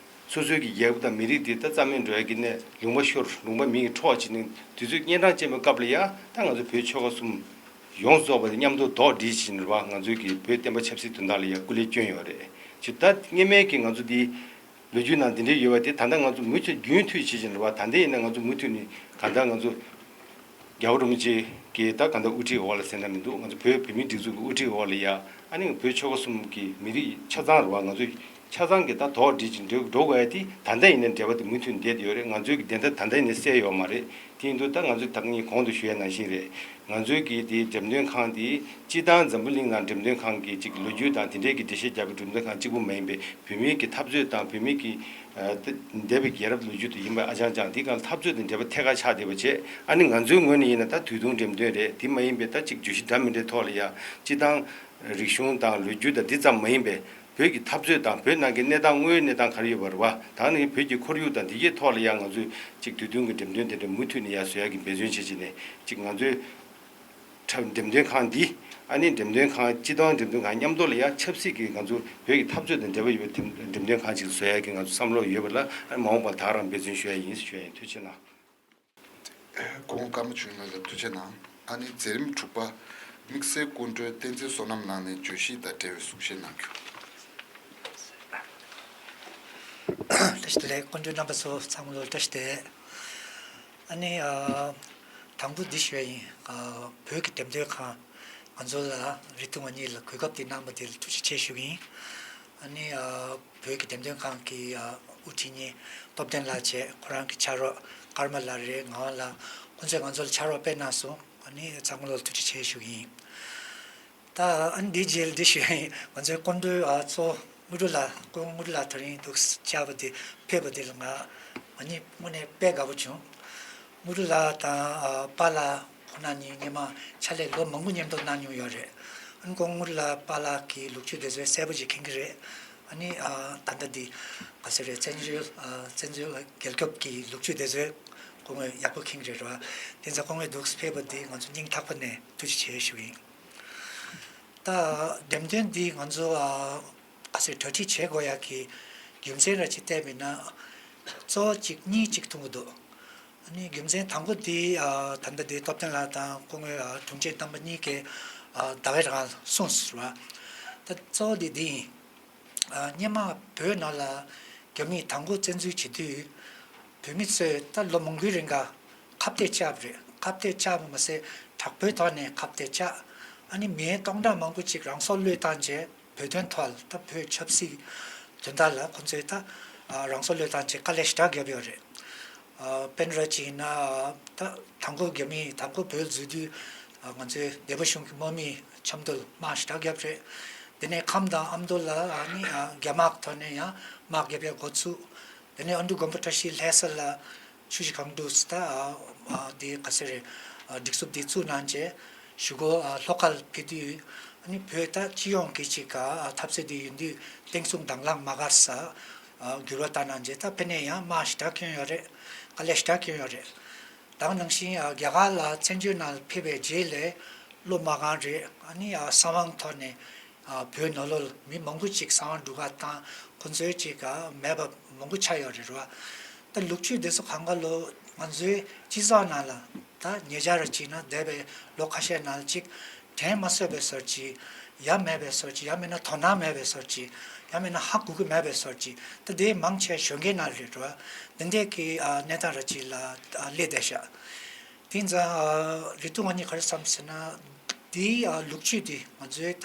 སོ་སོའི་གི་རྒྱལ་པོ་དང་མི་རིགས་དེ་ད་རྩ་མེད་འགྲོ་ཡ་གི་གནས། ལུང་པ་ཤོར། ལུང་པ་མི་གི་འཕྲོག་བྱས་ནས་དུས་ཚོད་གཉན་འཕྲང་ཅན་པའི་སྐབས་ལ་ཡ་ད་ང་ཚོ་བོད་ཆོལ་ཁ་གསུམ་ཡོངས་རྫོགས་པ་དེ་མཉམ་དུ་རྡོག་སྒྲིལ་བྱས་ནས་རེད་བ། ང་ཚོའི་གི་བོད་བསྟན་པ་ཆབ་སྲིད་དོན་དག་ལ་ཡ་སྐུ་ལས་བསྐྱོན་ཡོད་རེད། ཅིག་ད་སྔས་མའི་གི་ང་ཚོ་འདི་ལོ་རྒྱུས་ནང་འདི་འདྲའི་ཡོད་པ་དེ་ད་ལྟ་ང་ཚོ་མུ་མཐུད་རྒྱུན་མཐུད་བྱེད་བཞིན་རེད་བ། ད་ལྟ་ཡིན་ན་ང་ཚོ་མུ་མཐུད་ནས་གང་ལྟར་ང་ཚོ་རྒྱལ་བ་རིན་པོ་ཆེ་གི་ད་གང་ལྟར་དབུ་ཁྲིད་འོག་ལ་ཟེར་ན་མི་འདུག་ང་ཚོ་བོད་བོད་མིའི་སྒྲིག་འཛུགས་ཀྱི་དབུ་ཁྲིད་འོག་ལ་ཡ་ཨ་ནི་བོད་ཆོལ་ཁ་གསུམ་གྱི་མི་རིགས་ཆ་ཚང་རེད་བ། ང་ཚོ་ཆ་ཚང་གི་ད་དོགས་སྒྲིལ་གྱིན་འགྲོ་འགྲོ་དགོས་ཡ་དེ་ད་ལྟ་ཡིན་ན་འབྲེལ་བ་དེ་མུ་མཐུད་བསྡད་ཡོད་རེད། ང་ཚོའི་གི་བདེན་མཐའ་ད་ལྟ་ཡིན་ན་གསལ་ཡོད་མ་རེད། དེ་ཡིན་དུས་ད་ང་ཚོས་ད་ངས་གོང་དུ་ཞུ་ཡ་ནང་བཞིན་རེད། ང་ཚོའི་གི་དེ་འགྲེམས་སྟོན་ཁང་དེ་སྤྱིར་བཏང་འཛམ་བུ་གླིང་ནང་འགྲེམས་སྟོན་ཁང་གི་ཅིག་ལོ་རྒྱུས་དང་དེ་འདྲའི་གི་འགྲེལ་བཤད་རྒྱག་གི་འགྲེམས་སྟོན་ཁང་གཅིག་པུ་མ་ཡིན་པའི་བོད་མིའི་གི་འཐབ་རྩོད་དང་བོད་མིའི་གི་འདས་པའི་རྒྱལ་རབས་ལོ་རྒྱུས་དེ་ཡིན་པ་ཨ་ཅང་ཅང་དེ་ག་འཐབ་རྩོད་དང་འབྲེལ་བ་ཐད་ཀར་ཆགས་བསྡད་པ་བྱས། ཨ་ནི་ང་ཚོའི་ངོས་ནས་ཡིན་ན་ད་དུས་ཐུང་འགྲེམས་སྟོན་རེད། དེ་མ་ཡིན་པའི་ད་ཅིག་བརྗོད་གཞི་འདྲ་མི་འདྲའི་ཐོག་ལ་ཡ་སྤྱིར་བཏང་རིག་གཞུང་དང་ལོ་རྒྱུས་དང་འདི་ཙམ་མ་ཡིན་པའི་བོད་ཀྱི་འཐབ་རྩོད་དང་བོད་ནང་གི་གནས་སྟངས་དངོས་ཡོད་གནས་སྟངས་ག་རེ་ཡོད་པ་རེད་བ། ད་ནི་བོད་ཀྱི་ཁོར་ཡུག་དང་འདི་གའི་ཐོག་ལ་ཡང་ང་ཚོས་ཅིག་དུས་ཐུང་གི་འགྲེམས་སྟོན་དེ་འདྲ་མུ་མཐུད་ནས་ཡར་བཟོ་ཡག་གི་འབད་བརྩོན་བྱེད་བྱས་ནས་ཅིག་ང་ཚོའི་འཁྲབ་འགྲེམས་སྟོན་ཁང་འདི་ཨ་ནི་འགྲེམས་སྟོན་ཁང་སྤྱི་བཏང་འགྲེམས་སྟོན་ཁང་མཉམ་དུ་ལ་ཡང་ཆབ་སྲིད་ཀྱི་ང་ཚོ་བོད་ཀྱི་འཐབ་རྩོད་དང་འབྲེལ་བ་ཡོད་པའི་འགྲེམས་སྟོན་ཁང་ཅིག་བཟོ་ཡག་གི་ང་ཚོ་བསམ་བློ་ཡོད་པ་ལ་ཨ་ནི་མ་འོངས་པར་དག་རང་འབད་བརྩོན་ཞུ་ཡག་ཡིན་ཞུ་ཡག་ཡིན། ཐུགས་རྗེ་གནང་། ཁོང་ཀརྨ་ཆོས་ལགས་ལ་ཐུགས་རྗེ་གནང་། ཨ་ནི་མཛད་རིམ་དྲུག་པ་དམིགས་བསལ་སྐུ་མགྲོན་བསྟན་འཛིན་བསོད་ནམས་ལགས་ནས་བརྗོད་གཞི་དང་འབྲེལ་བའི་གསུང་བཤད་གནང་རྒྱུ། བཀྲ་ཤིས་བདེ་ལེགས། སྐུ་མགྲོན་རྣམ་པ་ཚོ་ཚང་མ་ལ་བཀྲ་ཤིས་བདེ་ལེགས། ཨ་ནི་ཨ་དང་པོ་འདི་ཞུ་ཡ་ཡིན། ཨ་བོད་ཀྱི་འགྲེམས་སྟོན་ཁང་ང་ཚོ་ལ་རེ་ཏུ་ང་གཉིས་ལ་གོ་སྐབས་འདི་གནང་བ་དེ་ལ་ཐུགས་རྗེ་ཆེ་ཞུ་གི་ཡིན། ཨ་ནི་ཨ་བོད་ཀྱི་འགྲེམས་སྟོན་ཁང་གི་ཨ་དབུ་ཁྲིད་གཉིས་སྟོབས་ལྡན་ལགས་བཅས་ཁོ་རང་གི་ཕྱག་རོགས་ཀརྨ་ལགས་རེད། ངག་དབང་ལགས། ཁོང་ཚོས་ང་ཚོ་ལ་ཕྱག་རོགས་སྤེལ་གནང་སོང་། ཨ་ནི་ཚང་མ་ལ་ཐུགས་རྗེ་ཆེ་ཞུ་གི་ཡིན། ད་ཨ་ནི་འདིའི་རྗེས་ལ་འདི་ཞུ་ཡ་ཡིན། ང་ཚོའི་སྐུ་མགྲོན་ཨ་གཙོ་བོ་དངོས་གྲུབ་ལགས། སྐུ་ངོ་དངོས་གྲུབ་ལགས་དེ་རིང་འདུག་བཅར་བ་དེ་ཕེབས་པ་དེ་ལ་ང་ང་གཉིས་དངོས་གནས་དཔེ་དགའ་པོ་བྱུང་། དངོས་གྲུབ་ལགས་དང་ཨ་པཱ་ལགས་ཁོང་རྣམ་གཉིས་སྔོན་མ་ཕྱག་ལས་ལོ་མང་པོ་མཉམ་དུ་གནང་མྱོང་ཡོད་རེད། ཨ་ནི་སྐུ་ངོ་དངོས་གྲུབ་ལགས་པཱ་ལགས་ཀྱི་ལོ་རྒྱུས་དེ་ཚོ་གསལ་པོ་ཅིག་མཁྱེན་གྱི་རེད། ཨ་ནི་ཨ་ད་ལྟ་འདི་ག་ཟེར་རེད། བཙན་བྱོལ་ཨ་བཙན་བྱོལ་རྒྱལ་ཁབ་ཀྱི་ལོ་རྒྱུས་དེ་ཚོ་སྐུ་ངོས་ཡག་པོ་མཁྱེན་གྱི་རེད་ར། དེ་ཚོ་སྐུ་ངོས་འདུག་ཕེབས་པ་དེ་ང་ཚོ་སྙིང་ཐག་པ་ནས་ཐུགས་རྗེ་ཆེ་ཞུ་གི་ཡིན། ད་འགྲེམས་སྟོན་འདི་ང་ཚོ་ཨ་ག་ཟེར་གྲ་སྒྲིག་བྱེད་དགོས་ཡག་གི་རྒྱུ་མཚན་ར་ཅིག་བལྟས་པ་ཡིན་ན། གཙོ་བོ་གཅིག་གཉིས་ཅིག་མཐོང་གི་འདུག་ཨ་ནི་རྒྱུ་མཚན་དང་པོ་འདི་ཨ་ད་ལྟ་འདི་སྟོབས་ལྡན་ལགས་དང་སྐུ་ངོ་ཨ་དྲུང་ཆེ་རྣམ་པ་གཉིས་ཀྱིས་ཨ་ཟླ་བའི་རང་གསུངས་སོང་ར། ད་གཙོ་བོ་འདི་འདི་ཡིན། ཨ་སྔོན་མ་བོད་ནང་ལ་རྒྱ་མིས་དང་པོ་བཙན་འཛུལ་བྱེད་དུས་བོད་མི་ཚོས་ད་ལོ་མང་པོའི་རིང་ག་ཁ་གཏད་བཅག་པ་རེད། ཁ་གཏད་བཅག་པ་མ་ཟད་དྲག་པོའི་ཐོག་ནས་ཁ་གཏད་བཅག་ཨ་ནི་མི་སྟོང་ཕྲག་མང་པོ་ཅིག་རང་སྲོག་བློས་བཏང་རྗེས་བོད་དོན་ཐོག་ལ་ད་བོད་ཆབ་སྲིད་དོན་དག་ལ་ཁོང་ཚོས་ད་ཨ་རང་སྲོག་བློས་བཏང་རྗེས་དཀའ་ལས་ཞེ་དྲག་བརྒྱབ་ཡོད་རེད། ཨ་དཔེར་ན་ར་ཅིག་ཡིན་ན་ད་དང་པོ་རྒྱ་མིས་དང་པོ་བོད་འཛུལ་དུས་ཨ་ང་ཚོའི་སྡེ་པ་གཞུང་གི་དམག་མིས་ཆབ་མདོ་ལ་དམག་ཞེ་དྲག་བརྒྱབ་རེད། དེ་ནས་ཁམས་དང་ཨ་མདོ་ལ་ཨ་ནི་ཨ་རྒྱ་དམག་ཐོག་ནས་ཡང་དམག་བརྒྱབ་ཡ་འགོ་ཚུགས། དེ་ནས་ཨ་འབྲུག་མགོན་པོ་བཀྲ་ཤིས་ལྷ་ས་ལ་ཆུ་བཞི་སྒང་དྲུག་ད་ཨ་ཨ་དེ་ག་ཟེར་རེད། ཨ་སྒྲིག་འཛུགས་དེ་བཙུགས་གནང་རྗེས་གཞུག་གུ་ཨ་ལྷོ་ཁ་ལ་ཕེབས་དུས་ཨ་ནི་བོད་ད་སྤྱི་ཡོངས་ཀྱི་ཅིག་ཨ་འཐབ་རྩོད་དེ་ཡིན་དུས་བསྟན་སྲུང་དང་བླངས་དམག་སྒར་ས་ཨ་འགྱུར་བ་བཏང་གནང་རྗེས་ད་ཕ་ནས་ཡང་དམག་ཞེ་དྲག་བསྐྱོན་ཡོད་རེད། དཀའ་ལས་ཞེ་དྲག་བསྐྱོན་ཡོད་རེད། ད་ག་ནང་བཞིན་ཨ་རྒྱ་གར་ལ་བཙན་བྱོལ་ནང་ལ་ཕེབས་པའི་རྗེས་ལ་བློ་མ་གང་རེད། ཨ་ནི་ཨ་གསང་བའི་ཐོག་ནས་ཨ་བོད་ནང་ལོགས་ལ་མི་མང་པོ་ཅིག་གསང་བ་འགྲོ་ག་བཏང་། ཁོ་ཚོའི་ཅིག་ཨ་མེད་པ་མང་པོ་ཆགས་ཡོད་རེད་ར། ད་ལོ་རྒྱུས་དེ་ཚོ་གང་ག་ལོ་ང་ཚོའི་སྤྱི་ཚོགས་ནང་ལ་ད་ཉེ་ཆར་ར་ཅིག་ན་འདས་པའི་ལོ་ཁ་ཤས་ནང་ལ་ཅིག་དྲན་མ་སོས་པའི་བཟོ་ཅིག་ ཡ་མེད་པའི་སོར་གྱི། ཡང་མིན་ན་དོ་སྣང་མེད་པའི་སོར་གྱི། ཡང་མིན་ན་ཧ་གོ་གི་མེད་པའི་སོར་གྱི། ད་དེ་མང་ཆེ་གཞོན་སྐྱེས་ནང་རེད་བ། འདི་འདྲའི་གི་ཨ་གནས་སྟངས་ར་ཅིག་ལ་ཨ་སླེབས་བསྡད་ཤག་དེ་ཙང་ཨ་རེ་ཏུ་ང་གཉིས་ག་རེ་བསམ་ཟེར་ན། དེའི་ཨ་ལོ་རྒྱུས་དེ་ང་ཚོའི་ད་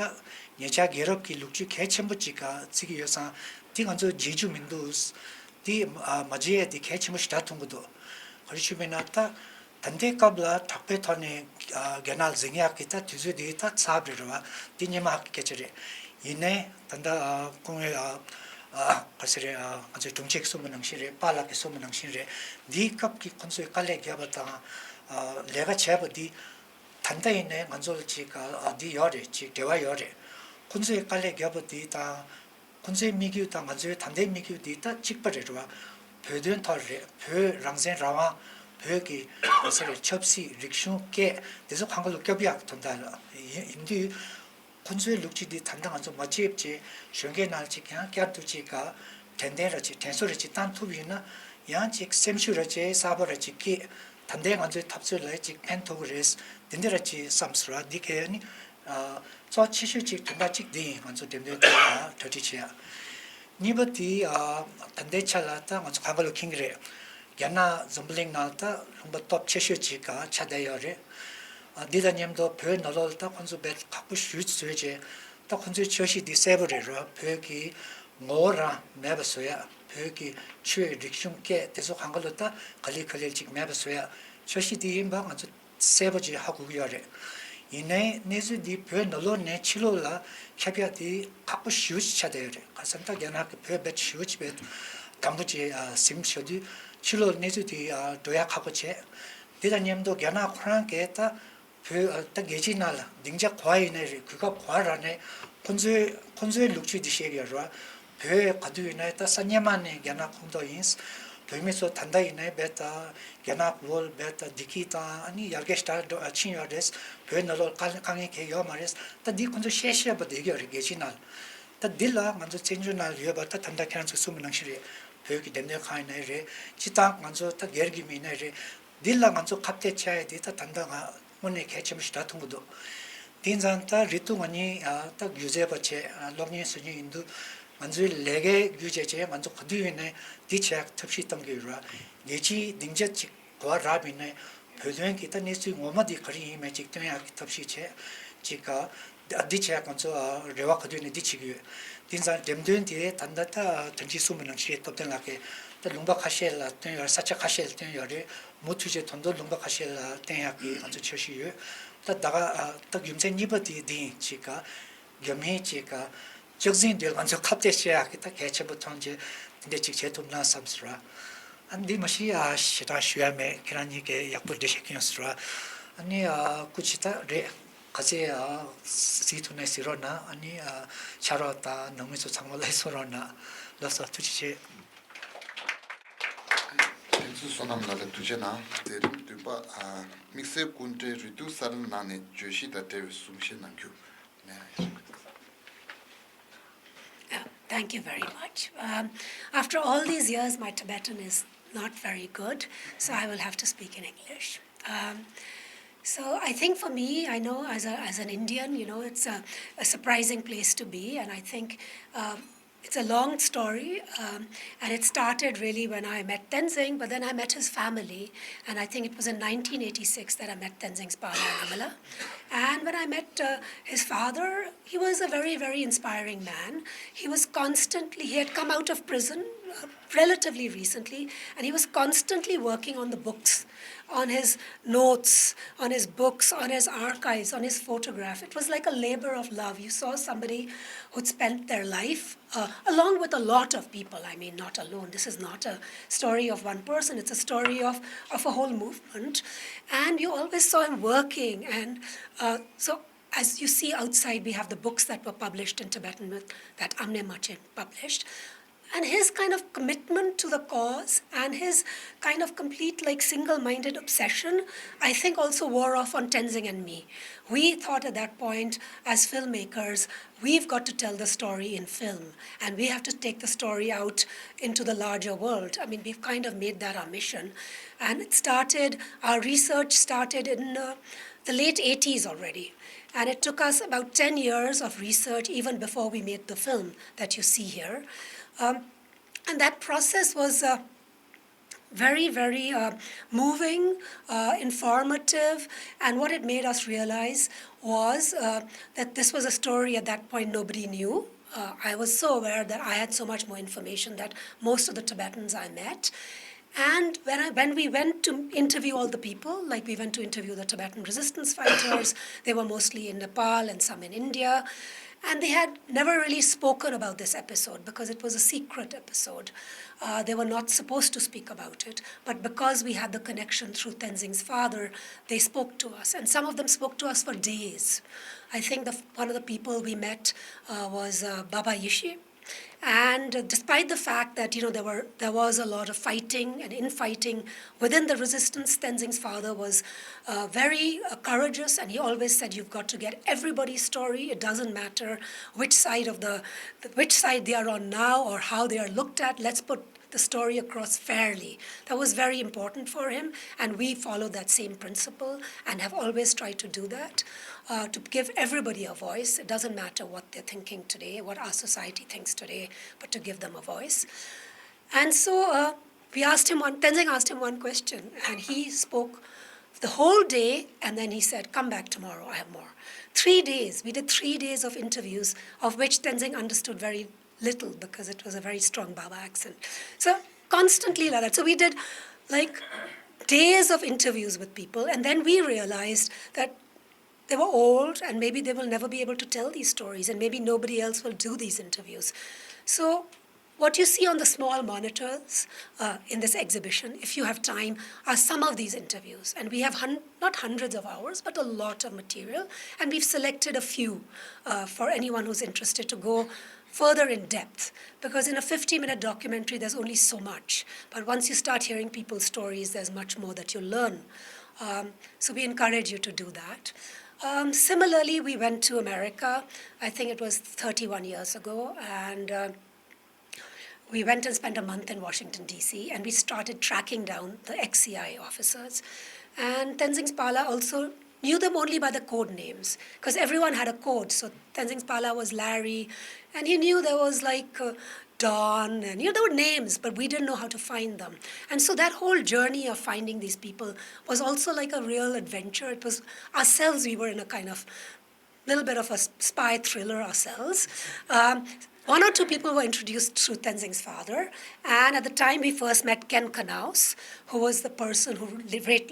ཉེ་ཆར་རྒྱལ་རབས་ཀྱི་ལོ་རྒྱུས་གལ་ཆེན་པོ་ཅིག་ག་བརྩི་གི་ཡོད་ཙང་། དེ་ང་ཚོ་བརྗེད་རྒྱུ་མི་འདུག་དེ་ཨ་མ་བརྗེད་ཡས་དེ་གལ་ཆེན་པོ་ཞེ་དྲག་མཐོང་གི་འདུག་ག་རེ་ཞུ་མིན་ན། ད་ད་ལྟའི་སྐབས་ལ་དྲག་པོའི་ཐོག་ནས་ཨ་རྒྱ་ནག་འཛིང་ཡག་གི་ད་དུས་ཚོད་དེ་ད་ཚར་བ་རེད་བ། དེ་སྔོན་མ་གི་སྐད་ཆ་རེད། ཡིན་ནའི་ད་ལྟ་ཨ་སྐུ་ངོ་ཨ་ཨ་ག་ཟེར་རེད། ཨ་ང་ཚོའི་དྲུང་ཆེ་གིས་གསུངས་པ་ནང་བཞིན་རེད། པཱ་ལགས་ཀྱིས་གསུངས་པ་ནང་བཞིན་རེད། འདིའི་སྐབས་ཀྱི་ཁོང་ཚོས་དཀའ་ལས་བརྒྱབ་པ་དང་ཨ་ལས་ཀ་བྱས་པ་འདི། ད་ལྟ་ཡིན་ནའི་ང་ཚོ་ལ་ཅིག་ཨ་འདི་ཡོད་རེད། ཅིག་འབྲེལ་བ་ཡོད་རེད། ཁོང་ཚོས་དཀའ་ལས་བརྒྱབ་པ་འདི་དང་། ཁོང་ཚོའི་དམིགས་ཡུལ་དང་ང་ཚོའི་ད་ལྟའི་དམིགས་ཡུལ་འདི་ད་གཅིག་པ་རེད་བ། བོད་དོན་ཐོག་རེད། བོད་རང་བཙན་རང་དབང་། བོད་ཀྱི་ག་ཟེར་རེད། ཆབ་སྲིད། རིག་གཞུང་། སྐད། དེ་ཚོ་གང་ག་ལ་སྐྱོབ་ཡག་དོན་དག་ལ་ཡིན་ཡིན་དུས། ཁོང་ཚོའི་ལོ་རྒྱུས་འདི་ད་ལྟ་ང་ཚོ་མ་བརྗེད་བྱས། གཞོན་སྐྱེས་ནང་ཅིག་ཡང་བསྐྱར་དུ་ཅིག་ག་དྲན་རྟེན་ར་ཅིག་དྲན་གསོ་ར་ཅིག་བཏང་ཐུབ་ཡིན་ན། ཡང་ཅིག་སེམས་ཤུགས་ར་ཅིག་གསར་པ་ར་ཅིག་སྐྱེས། ད་ལྟའི་ང་ཚོའི་འཐབ་རྩོད་ལ་ཅིག་ཕན་ཐོགས་ཀྱི་རེད། འདི་འདི་ར་ཅིག་བསམ་སོང་ར། འདི་གས་ནི་ཨ་གཙོ་ཆེ་ཤོས་ཅིག་དོན་དག་ཅིག་འདི་ཡིན། ང་ཚོ་འགྲེམས་སྟོན་དེ་ལ་གྲ་སྒྲིག་བྱེད་ཡ། གཉིས་པ་དེ་ཨ་ད་ལྟའི་ཆ་ལ་ད་ང་ཚོ་གང་ག་ལ་མཁྱེན་གྱི་རེད། རྒྱ་ནག་འཛམ་བུ་གླིང་ནང་ད་ལུང་པ་སྟོབས་ཆེ་ཤོས་ཅིག་ག་ཆགས་བསྡད་ཡོད་རེད། ཨ་འདི་དང་མཉམ་དུ་བོད་ནང་ལོགས་ལ་ད་ཁོང་ཚོ་དཔེ་ཁག་པོ་ཞེ་པོ་བཟོས་བྱས། ད་ཁོང་ཚོའི་འཆར་གཞི་འདི་གསལ་པོ་རེད་ར། བོད་ཀྱི་ངོ་བོ་རང་མེད་པ་བཟོ་ཡ། བོད་ཀྱི་ཆོས། རིག་གཞུང་། སྐད། དེ་ཚོ་གང་ག་ལ་ད་ག་ལེ་ག་ལེ་ཅིག་མེད་པ་བཟོ་ཡ་འཆར་གཞི་འདི་ཡིན་པ་ང་ཚོ་གསལ་པོ་ཅིག་ཧ་གོ་གི་ཡོད་རེད། ཡིན་ནའི་གནས་ཚུལ་འདི་བོད་ནང་ལོགས་ནས་ཕྱི་ལོགས་ལ་ཁྱབ་ཡ་དེ་ཁག་པོ་ཞེ་པོ་ཅིག་ཆགས་བསྡད་ཡོད་རེད། ག་ཟེར་ན་ད་རྒྱ་ནག་གིས་བོད་དཔེ་ཞེ་པོ་ཅིག་དཔེ་དམ་པོ་ཅིག་ཨ་ཟིན་བཞག་དུས། ཕྱི་ལོགས་གནས་ཚུལ་དེ་ཨ་འགྲོ་ཡ་ཁག་པོ་བྱས། དེ་དང་མཉམ་དུ་རྒྱ་ནག་ཁོ་རང་གིས་ད་བོད་ཨ་ད་རྒྱལ་སྤྱིའི་ནང་ལ་སྡིངས་ཆ་ག་པར་ཡིན་ནའི་རེད། གོ་སྐབས་ག་པར་རག་ནའི་ཁོང་ཚོའི་ཁོང་ཚོའི་ལོ་རྒྱུས་འདི་བཤད་ཀྱི་ཡོད་རེད། བོད་ག་དུས་ཡིན་ནའི་ད་ས་སྔོན་མ་ནས་རྒྱ་ནག་ཁོངས་གཏོགས་ཡིན། བོད་མི་ཚོ་ད་ལྟ་ཡིན་ནའི་རྦད་དེ་རྒྱ་ནག་ལོགས་རྦད་དེ་བདེ་སྐྱིད་དང་ཨ་ནི་ཡར་རྒྱས་ཞེ་དྲག་འགྲོ་ཕྱིན་ཡོད་རེད། བོད་ནང་ལོགས་དཀའ་དཀའ་ངལ་གང་ཡང་ཡོད་མ་རེད། ད་འདི་ཁོང་ཚོས་བཤད་བཤད་པ་བསྡད་ཀྱི་ཡོད་རེད། རྒྱལ་སྤྱིའི་ནང་ལ། ད་འདི་ལ་ང་ཚོ་བཙན་བྱོལ་ནང་ལ་ཡོད་པ་ད་ད་ལྟ་ཁྱེད་རང་ཚོས་གསུངས་པ་ནང་བཞིན་རེད། བོད་ཀྱི་འགྲེམས་སྟོན་ཁང་ཡིན་ནའི་རེད། སྤྱིར་བཏང་ང་ཚོ་ད་སྒེར་གྱི་མི་ཡིན་ནའི་རེད། འདི་ལ་ང་ཚོ་ཁ་གཏད་བཅག་ཡ་དེ་ད་ད་ལྟ་ང་དངོས་གནས་གལ་ཆེན་པོ་ཞེ་དྲག་མཐོང་གི་འདུག་དེ་ཙང་ད་རེ་ཏུ་ང་གཉིས་ཨ་ད་སྒྱུ་རྩལ་པ་བྱས། ཨ་གློག་བརྙན་བཟོ་མཁན་ཡིན་དུས། ང་ཚོའི་ལས་ཀའི་བརྒྱུད་བྱས་བྱས་ང་ཚོ་ག་དུས་ཡིན་ནའི་འདི་བྱེད་ཡག་ཐབས་ཤེས་གཏོང་གི་ཡོད་ར། རྒྱལ་སྤྱིའི་སྡིངས་ཆ་ཅིག་ག་པར་རག་པ་ཡིན་ནའི་བོད་དོན་གྱི་ད་གནས་ཚུལ་ངོ་མ་འདི་ག་རེ་ཡིན་མིན་ཅིག་སྟོན་ཡག་གི་ཐབས་ཤེས་བྱས། ཅིག་ག་ཨ་འདི་བྱས་ང་ཚོ་ཨ་རེ་བ་ག་དུས་ནས་འདི་བྱེད་ཀྱི་ཡོད། དེ་ཙང་འགྲེམས་སྟོན་དེ་ད་ལྟ་ད་དོན་གཅིག་གསུངས་པ་ནང་བཞིན་སྟོབས་ལྡན་ལགས་ཀྱིས་ད་ལུང་པ་ཁ་ཤས་ལ་བཏོན་ཡོད་རེད། ས་ཆ་ཁ་ཤས་ལ་བཏོན་ཡོད་རེད། མུ་མཐུད་བྱས་ད་དུང་ལུང་པ་ཁ་ཤས་ལ་བཏོན་ཡག་གི་ང་ཚོ་འཆར་གཞི་ཡོད། ད་ད་ག་ཨ་ད་རྒྱུ་མཚན་གཉིས་པ་དེ་འདི་ཡིན། ཅིག་ག་རྒྱ་མིའི་ཅིག་ག་སྐྱག་རྫུན་འདི་ང་ཚོ་ཁ་གཏད་བཅག་ཡག་གི་ད་གལ་ཆེན་པོ་མཐོང་རྗེས་དེ་འདྲ་ཅིག་བྱེད་ཐུབ་ན་བསམ་ཟེར་བ། ཨ་འདི་མ་གཞི་ཨ་ཞེ་དྲག་ཞུ་ཡ་མེད། ཁྱེད་རང་གཉིས་ཀྱིས་ཡག་པོ་འགྲེལ་བཤད་བསྐྱོན་ཟེར་བ། ཨ་ནི་ཨ་སྐུ་མཁྱེན་ད་རེད། ག་ཚད་ཨ་གཟིགས་ཐུབ་ན་གཟིགས་རོགས་གནང་། ཨ་ནི་ཨ་ཕྱག་རོགས་དང་ནང་མི་ཚོ་ཚང་མ་ལ་གསུང་རོགས་གནང་། ལགས་སོ། ཐུགས་རྗེ་ཆེ། ཕན་ཚུན་བསོད་ནམས་ལགས་ལ་ཐུགས་རྗེ་གནང་། མཛད་རིམ་བདུན་པ། ཨ་དམིགས་བསལ་སྐུ་མགྲོན་རེ་ཏུ་གསར་ལམ་ནང་ནས་བརྗོད་གཞི་དང་འབྲེལ་བའི་གསུང་བཤད་གནང་རྒྱུ། Uh, Thank you very much. Um, after all these years, my Tibetan is not very good, so I will have to speak in English. Um, so I think for me, I know as a, as an Indian, you know, it's a, a surprising place to be, and I think um, it's a long story, um, and it started really when I met Tenzing, but then I met his family, and I think it was in nineteen eighty-six that I met Tenzing's Pala and Amala. And when I met uh, his father, he was a very, very inspiring man. He was constantly, he had come out of prison uh, relatively recently, and he was constantly working on the books, on his notes, on his books, on his archives, on his photograph. It was like a labor of love. You saw somebody who'd spent their life uh, along with a lot of people, I mean, not alone. This is not a story of one person, it's a story of, of a whole movement. And you always saw him working. And uh, so, as you see outside, we have the books that were published in Tibetan with that Amne Machen published. And his kind of commitment to the cause and his kind of complete, like, single minded obsession, I think, also wore off on Tenzing and me. We thought at that point, as filmmakers, we've got to tell the story in film and we have to take the story out into the larger world. I mean, we've kind of made that our mission. And it started, our research started in uh, the late eighties already. And it took us about ten years of research even before we made the film that you see here. Um, and that process was uh, very, very uh, moving, uh, informative, and what it made us realize was uh, that this was a story at that point nobody knew. Uh, I was so aware that I had so much more information than most of the Tibetans I met. And when I, when we went to interview all the people, like, we went to interview the Tibetan resistance fighters, they were mostly in Nepal and some in India. And they had never really spoken about this episode because it was a secret episode. Uh, they were not supposed to speak about it. But because we had the connection through Tenzing's father, they spoke to us. And some of them spoke to us for days. I think the, one of the people we met uh, was uh, Baba Yishi. And despite the fact that, you know, there were there was a lot of fighting and infighting within the resistance, Tenzing's father was uh, very uh, courageous, and he always said, "You've got to get everybody's story. It doesn't matter which side of the which side they are on now or how they are looked at. Let's put the story across fairly." That was very important for him, and we follow that same principle and have always tried to do that uh, to give everybody a voice. It doesn't matter what they're thinking today, what our society thinks today, but to give them a voice. And so uh, we asked him one, Tenzing asked him one question, and he spoke the whole day, and then he said, "Come back tomorrow, I have more." Three days, we did three days of interviews, of which Tenzing understood very little because it was a very strong Baba accent. So constantly like that. So we did like days of interviews with people, and then we realized that they were old and maybe they will never be able to tell these stories, and maybe nobody else will do these interviews. So what you see on the small monitors uh, in this exhibition, if you have time, are some of these interviews. And we have hun- not hundreds of hours, but a lot of material. And we've selected a few uh, for anyone who's interested to go further in depth. Because in a fifty minute documentary, there's only so much. But once you start hearing people's stories, there's much more that you learn. Um, so we encourage you to do that. Um, similarly, we went to America, I think it was thirty-one years ago, and uh, we went and spent a month in Washington, D C, and we started tracking down the ex C I A officers. And Tenzing's Pala also knew them only by the code names, because everyone had a code. So Tenzing's Pala was Larry, and he knew there was like uh, Don, and you know, there were names, but we didn't know how to find them. And so that whole journey of finding these people was also like a real adventure. It was ourselves, we were in a kind of little bit of a spy thriller ourselves. Um, one or two people were introduced through Tenzing's father, and at the time we first met Ken Knaus, who was the person who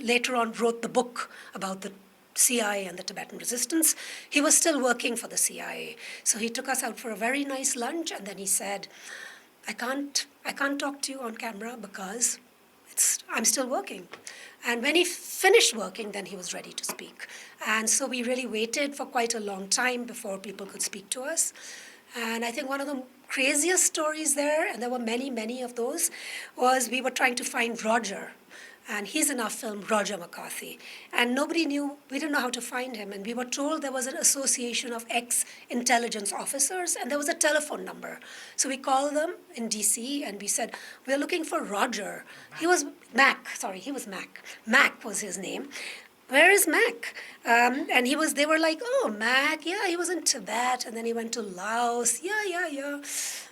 later on wrote the book about the C I A and the Tibetan resistance. He was still working for the C I A. So he took us out for a very nice lunch, and then he said, "I can't, I can't talk to you on camera because it's, I'm still working." And when he finished working, then he was ready to speak. And so we really waited for quite a long time before people could speak to us. And I think one of the craziest stories there, and there were many, many of those, was we were trying to find Roger. And he's in our film, Roger McCarthy. And nobody knew, we didn't know how to find him. And we were told there was an association of ex intelligence officers, and there was a telephone number. So we called them in D C and we said, "We're looking for Roger." He was Mac, sorry, he was Mac. Mac was his name. "Where is Mac?" Um, and he was, they were like, "Oh, Mac, yeah, he was in Tibet and then he went to Laos. Yeah, yeah, yeah."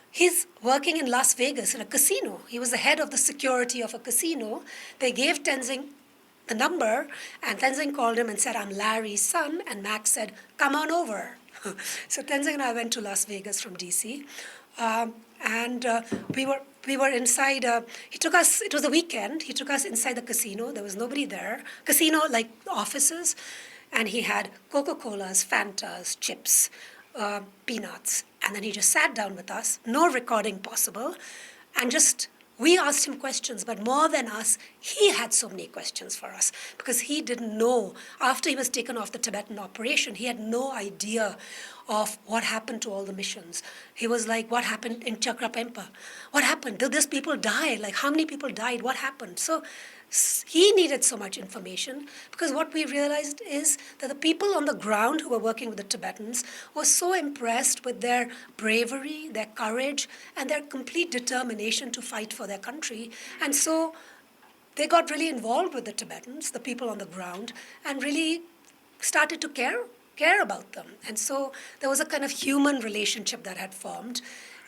He's working in Las Vegas in a casino. He was the head of the security of a casino. They gave Tenzing the number, and Tenzing called him and said, "I'm Larry's son." And Mac said, "Come on over." So Tenzing and I went to Las Vegas from D C. Um, and uh, we were we were inside. Uh, he took us. It was a weekend. He took us inside the casino. There was nobody there. Casino like offices, and he had Coca Colas, Fantas, chips, uh, peanuts, and then he just sat down with us. No recording possible, and just We asked him questions, but more than us, he had so many questions for us because he didn't know. After he was taken off the Tibetan operation, he had no idea of what happened to all the missions. He was like, "What happened in Chakrapempa? What happened? Did these people die? Like, how many people died? What happened?" So s- he needed so much information because what we realized is that the people on the ground who were working with the Tibetans were so impressed with their bravery, their courage, and their complete determination to fight for their country. And so they got really involved with the Tibetans, the people on the ground, and really started to care care about them. And so there was a kind of human relationship that had formed.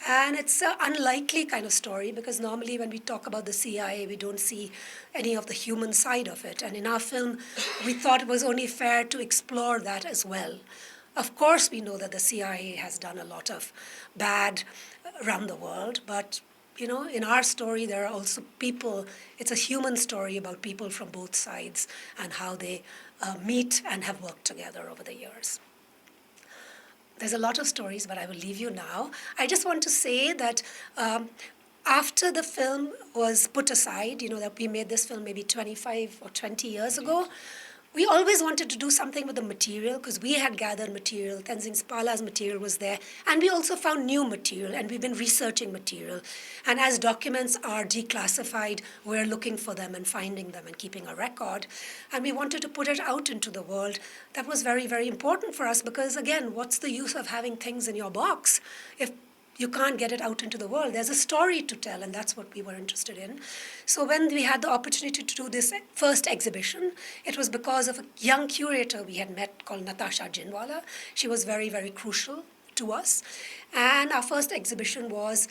And it's an unlikely kind of story because normally when we talk about the C I A, we don't see any of the human side of it. And in our film, we thought it was only fair to explore that as well. Of course, we know that the C I A has done a lot of bad around the world, but you know, in our story, there are also people, it's a human story about people from both sides and how they uh, meet and have worked together over the years. There's a lot of stories, but I will leave you now. I just want to say that um, after the film was put aside, you know, that we made this film maybe twenty-five or twenty years ago, we always wanted to do something with the material because we had gathered material. Tenzing Spala's material was there, and we also found new material, and we've been researching material. And as documents are declassified, we're looking for them and finding them and keeping a record. And we wanted to put it out into the world. That was very, very important for us because, again, what's the use of having things in your box if you can't get it out into the world? There's a story to tell, and that's what we were interested in. So when we had the opportunity to do this first exhibition, it was because of a young curator we had met called Natasha Jinwala. She was very, very crucial to us. And our first exhibition was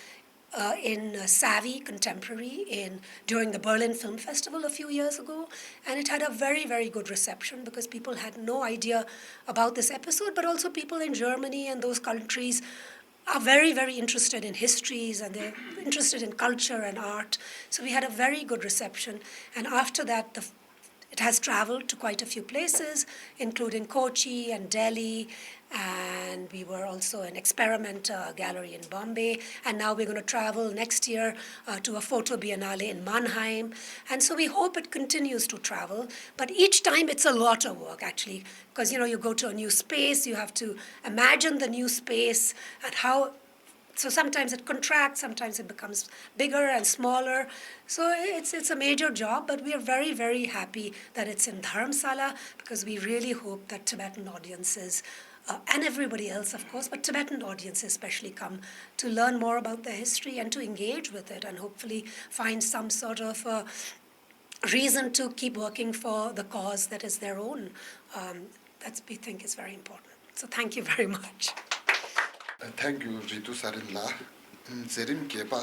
uh, in uh, Savvy Contemporary in during the Berlin Film Festival a few years ago, and it had a very, very good reception because people had no idea about this episode, but also people in Germany and those countries are very, very interested in histories, and they're interested in culture and art. So we had a very good reception. And after that, the, it has traveled to quite a few places, including Kochi and Delhi. And we were also an experimenter gallery in Bombay. And now we're going to travel next year uh, to a photo biennale in Mannheim. And so we hope it continues to travel. But each time it's a lot of work, actually, because you know, you go to a new space, you have to imagine the new space and how. So sometimes it contracts, sometimes it becomes bigger and smaller. So it's it's a major job, but we are very, very happy that it's in Dharamsala because we really hope that Tibetan audiences uh, and everybody else, of course, but Tibetan audiences especially come to learn more about their history and to engage with it and hopefully find some sort of uh, reason to keep working for the cause that is their own. Um, that we think is very important. So thank you very much. Thank you, Ritu Sarin ལགས། མཛད་རིམ་བརྒྱད་པ།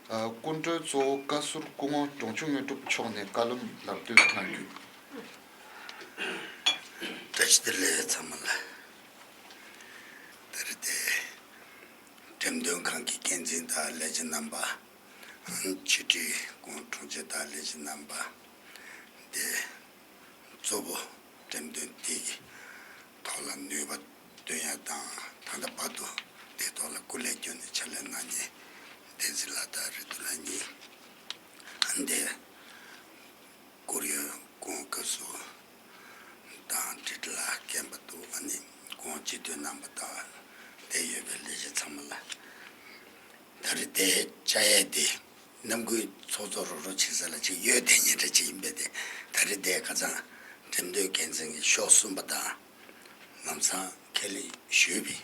སྐུ་མགྲོན་གཙོ་བོ་བཀའ་ཟུར་སྐུ་ངོ་འབྲོང་ཆུང་དངོས་གྲུབ་མཆོག་ནས་བཀའ་སློབ་ལམ་སྟོན་གནང་རྒྱུ། བཀྲ་ཤིས་བདེ་ལེགས་ཚང་མ་ལ། ད་རེས་དེ་འགྲེམས་སྟོན་ཁང་གི་འགན་འཛིན་དང་ལས་བྱེད་རྣམ་པ། ཕྱི་དྲིལ་སྐུ་ངོ་དྲུང་ཆེ་དང་ལས་བྱེད་རྣམ་པ། དེ་གཙོ་བོ་འགྲེམས་སྟོན་དེ་གི་ཐོག་ལ་ནུས་པ་བཏོན་ཡ་དང་ད་ལྟ་བར་དུ་དེ་ཐོག་ལ་སྐུ་ལས་བསྐྱོན་ནས་ཕྱག་ལས་གནང་མཁན་བསྟན་འཛིན་ལགས་དང་རེ་ཏུ་ལགས་གཉིས། ཨ་འདི་བཀུར་འོས་སྐུ་ངོ་བཀའ་ཟུར་དང་འབྲེལ་ལ་མཁན་པ་འདུག་ཨ་ནི་སྐུ་ངོ་སྤྱི་འཐུས་རྣམ་པ་དང་དེ་ཡོད་པའི་ལས་བྱེད་ཚང་མ་ལ། ད་རེས་དེ་བཅར་ཡས་དེ་ནམ་རྒྱུན་ཚོགས་གཙོ་རོགས་རོགས་བྱེད་ས་ལ་ཅིག་ཡོད་དེ་ཉེ་འདྲ་ཅིག་ཡིན་པས་དེ། ད་རེས་དེ་ཁ་སང་འགྲེམས་སྟོན་འགན་འཛིན་གྱི་ཤོག་གསུམ་པ་དང་ལམ་སང་ཁས་ལེན་ཞུས་པས།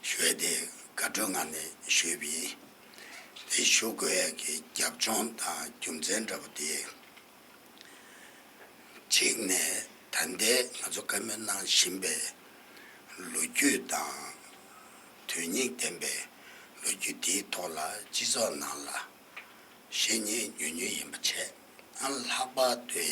ཞུ་ཡས་དེ་དགའ་སྤྲོའི་ངང་ནས་ཞུས་པས། དེ་ཞུ་དགོས་ཡས་ཀྱི་རྒྱབ་ལྗོངས་དང་རྒྱུ་མཚན་འདྲ་པོ་དེ། གཅིག་ནས་ད་ལྟའི་ང་ཚོ་བཀའ་མོལ་གནང་བཞིན་པའི་ལོ་རྒྱུས་དང་དོན་སྙིང་ལྡན་པའི་ལོ་རྒྱུས་དེའི་ཐོག་ལ་སྤྱི་ཚོགས་ནང་ལ་བཤད་ཉན་ཉུང་ཉུང་ཡིན་པ་བྱས། ཨ་ལྷག་པར་དུ་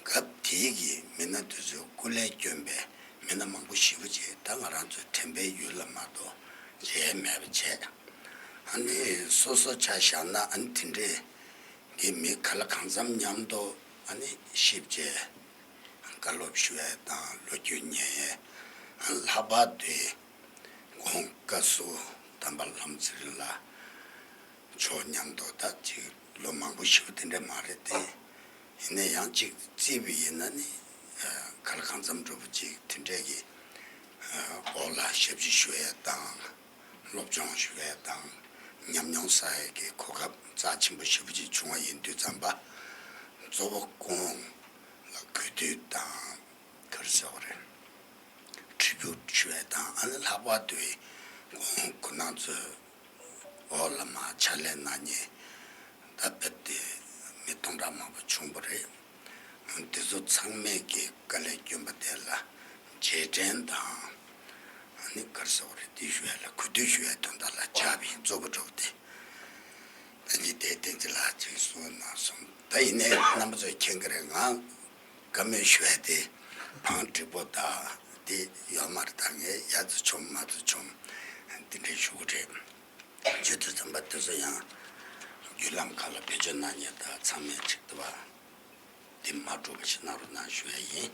སྐབས་དེའི་གི་མི་སྣ་དེ་ཚོའི་སྐུ་ལས་བསྐྱོན་པའི་མི་སྣ་མང་པོ་ཞེ་པོ་ཅིག་ད་ང་རང་ཚོའི་དྲན་པའི་ཡུལ་ལ་མ་གཏོགས་མཇལ་མེད་པ་བྱས། ཨ་ནི་སོ་སོ་ཆ་བཞག་ན་ཨ་ནི་དེ་འདྲའི་གི་མི་ག་ལ་གང་འཚམ་མཉམ་དུ་ཨ་ནི་གཤིབ་བྱས་བཀའ་སློབ་ཞུ་ཡས་དང་ལོ་རྒྱུས་ཉན་ཡས། ཨ་ལྷག་པར་དུ་ཁོང་བཀའ་ཟུར་དམ་པ་ལྷ་མོ་ཚེ་རིང་ལགས་ ཕྱོགས་མཉམ་དུ་ད་ཅིག་ལོ་མང་པོ་ཞིག་དེ་འདྲ་མ་རེད་དེ། ཡིན་ན་ཡང་ཅིག་བརྩིས་པ་ཡིན་ན་ནི་ག་ལ་གང་འཚམ་འདྲ་པོ་ཅིག་དེ་འདྲས་ཀྱི་འོག་ལ་ཞབས་ཕྱི་ཞུ་ཡས་དང་། སློབ་སྦྱོང་ཞུ་ཡས་དང་། ཉམས་མྱོང་བསགས་ཡས་ཀྱི་གོ་སྐབས་རྩ་ཆེན་པོ་ཞེ་པོ་ཅིག་བྱུང་བ་ཡིན་དུས་ཙམ་པ། གཙོ་བོ་ཁོང་ལ་གུས་འདུད་དང་། ག་རེ་ཟེར་བ་རེད། tribute ཞུ་ཡས་དང་། ཨ་ནི་ལྷག་པར་དུ་ཁོང་ཁོ་ན་ཚོའི་འོག་ལ་མར་ཕྱག་ལས་གནང་མཁན་ད་རྦད་དེ་མི་སྟོང་ཕྲག་མང་པོ་བྱུང་བ་རེད། དེ་ཚོ་ཚང་མས་ཀྱི་དཀའ་ལས་བསྐྱོན་པ་དེ་ལ་རྗེས་དྲན་དང་། ཨ་ནི་ག་རེ་ཟེར་བ་རེད། དེ་ཞུ་ཡས་ལ་གུས་འདུད་ཞུ་ཡས་དོན་དག་ལ་བཅར་བ་ཡིན། གཙོ་བོ་འདྲ་པོ་དེ། ད་ནི་དེ་བསྟན་འཛིན་ལགས་ཀྱིས་གསུངས་གནང་སོང་། ད་ཡིན་ནའི་རྣམ་པ་ཚོས་མཁྱེན་གྱི་རེད། ང་བཀའ་མོལ་ཞུ་ཡས་དེ་བང་སྒྲིག་པོ་དང་དེ་ཡོད་མ་རེད། ད་ངས་ཡ་ཙི་ཆོམ་མ་ཙི་ཆོམ་དེ་འདྲས་ཞུ་གི་རེད། བརྗོད་དུ་འཛོམས་པ་དེ་ཚོ་ཡང་བརྒྱུད་ལམ་ཁག་ལ་བེད་སྤྱོད་གནང་མཁན་དང་ཚང་མས་ཅིག་ལྟ་བ་དེ་མ་འགྲོ་བ་ཞིག་གནང་རོགས་གནང་ཞུ་ཡ་ཡིན།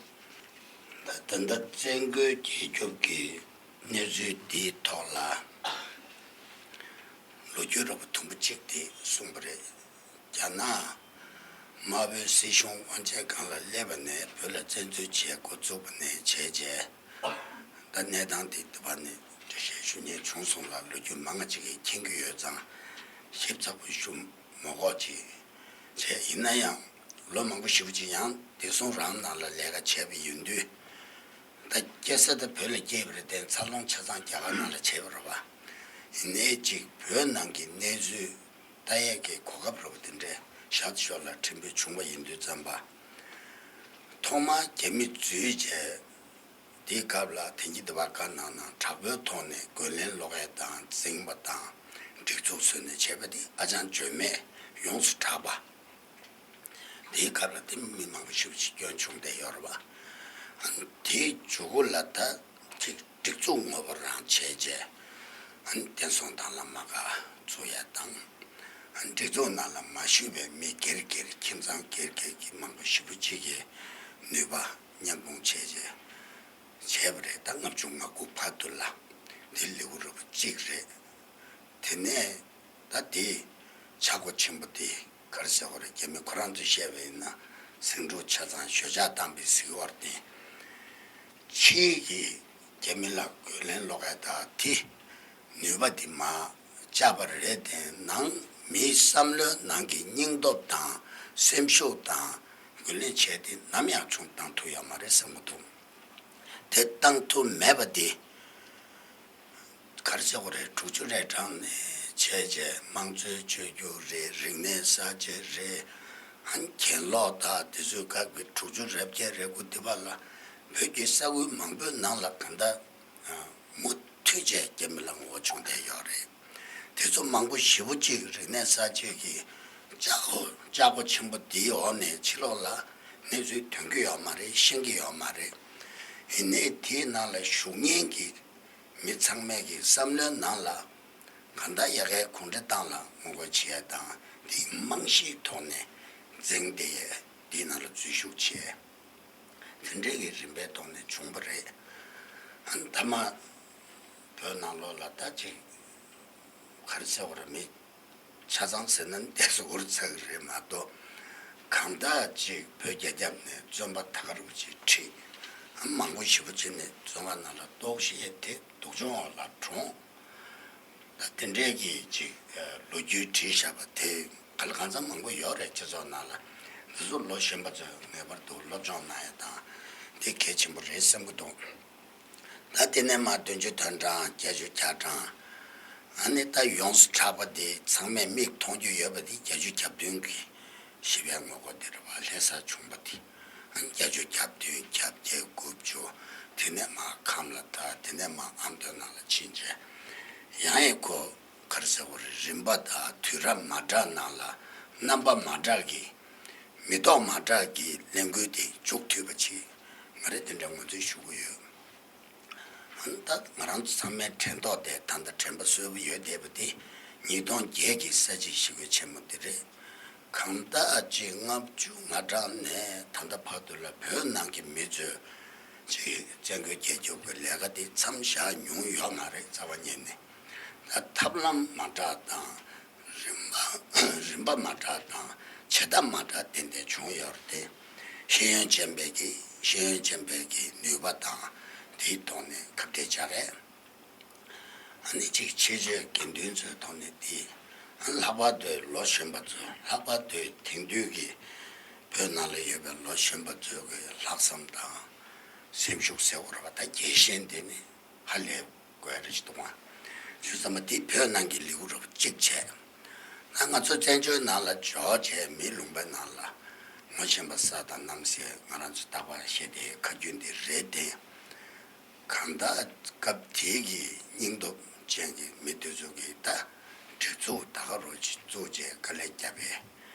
ད་ད་ལྟ་བཙན་རྒོལ་རྒྱལ་སྐྱོབ་ཀྱི་གནས་ཚུལ་འདིའི་ཐོག་ལ་ལོ་རྒྱུས་རབ་དུམ་བུ་གཅིག་དེ་གསུངས་པ་རེད། རྒྱ་ནག་དམར་པོའི་སྲིད་གཞུང་དབང་ཆའི་སྒང་ལ་སླེབས་པ་ནས། བོད་ལ་བཙན་འཛུལ་བྱས་འགོ་བཙུགས་པ་ནས་བྱས་རྗེས། ད་གནས་སྟངས་དེ་དུ་བ་ནས་འགྲེལ་བཤད་ཞུ་མཁན་བྱུང་སོང་ལ། ལོ་རྒྱུས་མང་ང་ཅིག་གིས་མཁྱེན་གྱི་ཡོད་ཙང་ཞིབ་ཚགས་པོ་ཞུ་མ་དགོས་ཅིག་བྱས། ཡིན་ན་ཡང་ལོ་མང་པོ་ཞེ་པོ་ཅིག་ཡང་བདེ་སྲུང་རང་ནང་ལ་ལས་ཀ་བྱས་པ་ཡིན་དུས། ད་སྐྱེས་ས་དེ་བོད་ལ་སྐྱེས་པ་རེད་དེ། འཚར་ལོངས་ཆ་ཚང་རྒྱ་གར་ནང་ལ་བྱས་པ་རེད་པ། ཡིན་ནའི་ཅིག་བོད་ནང་གི་གནས་ཚུལ་ལྟ་ཡས་ཀྱི་གོ་སྐབས་རེད་པ། དེ་འདྲས་ཞར་ཞོར་ལ་ཕྲན་བུ་བྱུང་བ་ཡིན་དུས་ཙམ་པ། ཐོག་མར་རྒྱ་མི་འཛུལ་རྗེས་དེའི་སྐབས་ལ་དེང་གི་འདི་བ་བཀའ་གནང་ནང་དྲག་པོའི་ཐོག་ནས་རྒོལ་ལན་སློག་ཡས་དང་འཛིང་བ་དང་སྒྲིག་འཛུགས་བཟོས་ནས་བྱས་པ་དེ་ཨ་ཅང་བརྗོད་མེད་ཡོངས་སུ་གྲགས་པ། དེའི་སྐབས་ལ་དེ་མི་མང་པོ་ཞེ་པོ་ཅིག་སྐྱོན་བྱུང་བསྡད་ཡོད་རེད་པ། དེའི་མཇུག་གུ་ལ་ད་ཅིག་སྒྲིག་འཛུགས་ངོ་བོ་རང་བྱས་རྗེས། བསྟན་སྲུང་དང་བླ་མ་ཁག་བཙུགས་ཡ་དང་། སྒྲིག་འཛུགས་ནང་ལ་མ་ཞུགས་པའི་མི་སྒེར་སྒེར་ཁྱིམ་ཚང་སྒེར་སྒེར་གྱི་མང་པོ་ཞེ་པོ་ཅིག་གིས་ནུས་པ་མཉམ་སྤུངས་བྱས་རྗེས་བྱས་པ་རེད། ད་ལྔ་བཅུ་ང་དགུ་བར་དུ་ལ་དེ་ལེའུ་རབ་གཅིག་རེད། དེ་ནས་ད་དེ་ཆག་སྒོ་ཆེན་པོ་དེ་ག་རེ་ཟེར་བ་རེད། རྒྱ་མི་ཁོ་རང་ཚོས་བཤད་པ་ཡིན་ན་ཟིང་འཁྲུག་ཆ་ཚང་ཞོད་འཇགས་བཏང་བའི་ཟེར་བ་རེད། དེ་ཕྱིས་ཀྱི་རྒྱ་མི་ལ་རྒོལ་ལན་སློག་ཡ་ད་དེ་ནུས་པ་དེ་མར་བཅག་པ་རེད་དེ། ནང་མིའི་བསམ་བློའི་ནང་གི་སྙིང་སྟོབས་དང་སེམས་ཤུགས་དང་རྒོལ་ལན་བྱས་ཏེ་ནམ་ཡང་ཆུང་བཏང་ཐུབ་ཡོད་མ་རེད་བསམ་གྱི་འདུག་དེ་བཏང་ཐུབ་མེད་པ་དེ། ག་རེ་ཟེར་དགོས་རེད། དྲུག་ཅུ་རེ་གྲངས་ནས་བྱས་རྗེས་དམངས་གཙོའི་བཅོས་བསྒྱུར་རེད། རིག་གནས་གསར་བརྗེ་རེད། ཨ་ནི་གྱེན་ལོག་དང་དེ་ཚོའི་སྐབས་ཀྱི་དྲུག་ཅུ་རེ་བརྒྱད་རེ་དགུ་འདི་བར་ལ་བོད་ཀྱི་ས་ཁུལ་མང་པོའི་ནང་ལ་གང་ལྟར་མུ་མཐུད་བྱས་རྒྱ་མི་ལ་ངོ་རྒོལ་བྱུང་བསྡད་ཡོད་རེད། དེ་ཚོ་མང་པོ་ཞེ་པོ་ཅིག་རིག་གནས་གསར་བརྗེ་གི་ལྕགས་སྒོ་ལྕགས་སྒོ་ཆེན་པོ་འདིའི་འོག་ནས་ཕྱི་ལོགས་ལ་གནས་ཚུལ་ཐོན་གྱི་ཡོད་མ་རེད། ཤེས་ཀྱི་ཡོད་མ་རེད། ཡིན་ནའི་དེའི་ནང་ལ་ཞུགས་མཁན་གྱི་མི་ཚང་མས་ཀྱི་བསམ་བློའི་ནང་ལ་གང་ལྟར་ཡ་གིའི་གུང་ཁྲན་ཏང་ལ་ངོ་རྒོལ་བྱེད་ཡ་དང་། དེའི་རྨང་གཞིའི་ཐོག་ནས་འཛིང་བསྡད་ཡས། དེའི་ནང་ལ་འཛུལ་ཞུགས་བྱས། དེ་འདྲའི་གི་རིམ་པའི་ཐོག་ནས་བྱུང་བ་རེད། ཨ་ནི་མཐའ་མ་བོད་ནང་ལོགས་ལ་ད་ཅིག་ག་རེ་ཟེར་བ་རེད། མི་ཆ་ཚང་ཟེར་ན་འདས་སུ་འུར་ཚ་གི་རེད་མ་གཏོགས། གང་ལྟར་ཅིག་བོད་རྒྱ་ཁྱབ་ནས་བཙོན་པ་ད་ག་རུ་ཅིག་ཁྲིད། མང་པོ་ཞེ་པོ་ཅིག་ནས་བཙོན་ཁང་ནང་ལ་ལྟོགས་ཤི་ཡས་དེ་སྡུག་སྦྱོང་འོག་ལ་གྲོངས། ད་དེ་འདྲའི་གི་ཅིག་ལོ་རྒྱུས་བྲིས་བཞག་པ་དེ་ག་ལ་གང་འཚམ་མང་པོ་ཡོད་རེད། སྤྱི་ཚོགས་ནང་ལ། འདི་ཚོ་ལོ་གཞོན་པ་ཚོས་ངེས་པར་དུ་སློབ་སྦྱོང་གནང་ཡ་དང་དེ་གལ་ཆེན་པོ་རེད་བསམ་གྱི་འདུག་ད་དེ་ནས་མར་བདུན་ཅུ་དོན་གྲངས། བརྒྱད་ཅུ་གྱ་གྲངས། ཨ་ནི་ད་ཡོངས་སུ་གྲགས་པ་དེ་ཚང་མས་མིག་མཐོང་རྒྱུ་ཡོད་པ་དེ་བརྒྱད་ཅུ་གྱ་བདུན་གྱི་ཞི་བའི་ངོ་རྒོལ་དེ་རེད་པ། ལྷ་སར་བྱུང་པ་དེ། ཨ་ནི་བརྒྱད་ཅུ་གྱ་བདུན། གྱ་བརྒྱད། དགུ་བཅུ། དེ་ནས་མར་ཁམས་ལ། ད་དེ་ནས་མར་ཨ་མདོའི་ནང་ལ་ཕྱིན་རྗེས། ཡང་ཡང་ཁོ་ག་རེ་ཟེར་དགོས་རེད། རིམ་པ་དང་དུས་རབས་མ་འདྲ་ནང་ལ་རྣམ་པ་མ་འདྲ་གི་མི་ཐོག་མ་འདྲ་གི་ལས་འགུལ་དེ་མཇུག་མཐུད་པ་ཅིག་ང་རས་དེ་འདྲ་ངོས་འཛིན་ཞུ་གི་ཡོད། ད་ང་རང་ཚོ་ཚང་མའི་དྲན་ཐོག་དེ། ད་ལྟ་དྲན་པ་གསོས་པོ་ཡོད་བསྡད་པ་དེ་ཉིས་སྟོང་བརྒྱད་ཀྱི་ས་བྱི་ཞི་རྒོལ་ཆེན་མོ་དེ་རེད། གང་ལྟར་ཅིག་ལྔ་བཅུ་ང་གྲངས་ནས་ད་ལྟ་བར་དུ་ལ་བོད་ནང་གི་མི་ཚོས་ཅིག་བཙན་རྒོལ་རྒྱལ་སྐྱོབ་ཀྱི་ལས་ཀ་དེ་མཚམས་བཞག་མྱོང་ཡོད་མ་རེད། རྩ་བ་ཉིད་ནས། ད་ཐབས་ལམ་མ་འདྲ་དང་རིམ་ རིམ་པ་མ་འདྲ་དང་བྱེད་ཐབས་མ་འདྲ་ཏན་ཏན་བྱུང་ཡོད་རེད་དེ། ཤེས་ཡོན་ཅན་པའི་གི་ཤེས་ཡོན་ཅན་པའི་གི་ནུས་པ་དང་དེའི་ཐོག་ནས་ཁ་གཏད་བཅག་གས། ཨ་ནི་གཅིག་ཆེད་སྤྱོད་དགེ་འདུན་ཚོའི་ཐོག་ནས་དེ་ལྷག་པར་དུ་ལོ་གཞོན་པ་ཚོ་ལྷག་པར་དུ་དེང་དུས་ཀྱི་བོད་ནང་ལ་ཡོད་པའི་ལོ་གཞོན་པ་ཚོའི་གི་ལྷག་བསམ་དང་སེམས་ཤུགས་ཟེར་བ་རེད་པ། ད་རྒྱལ་ཞེན་དེ་ནི་ཧ་ལས་དགོས་རེད་ཅེས་འདུག་ཨང་། བྱས་ཙང་མ་དེ་བོད་ནང་གི་ལེའུ་རུ་གཅིག་བྱས། ད་ང་ཚོ་བཙན་བྱོལ་ནང་ལ་འབྱོར་བྱས་མི་ལུང་པའི་ནང་ལ་ངོ་ཤེས་པ་ས་དང་གནམ་ས་ང་རང་ཚོ་རྟག་པར་བཤད་དེ་ཁ་རྒྱུན་དེ་རེད་དེ། གང་ལྟར་སྐབས་དེའི་གི་སྙིང་སྟོབས་ཅན་གྱི་མི་དེ་ཚོ་གིས་ད་སྒྲིག་འཛུགས་ད་ག་རུ་ཅིག་བཙུགས་བྱས་དཀའ་ལས་བརྒྱབ་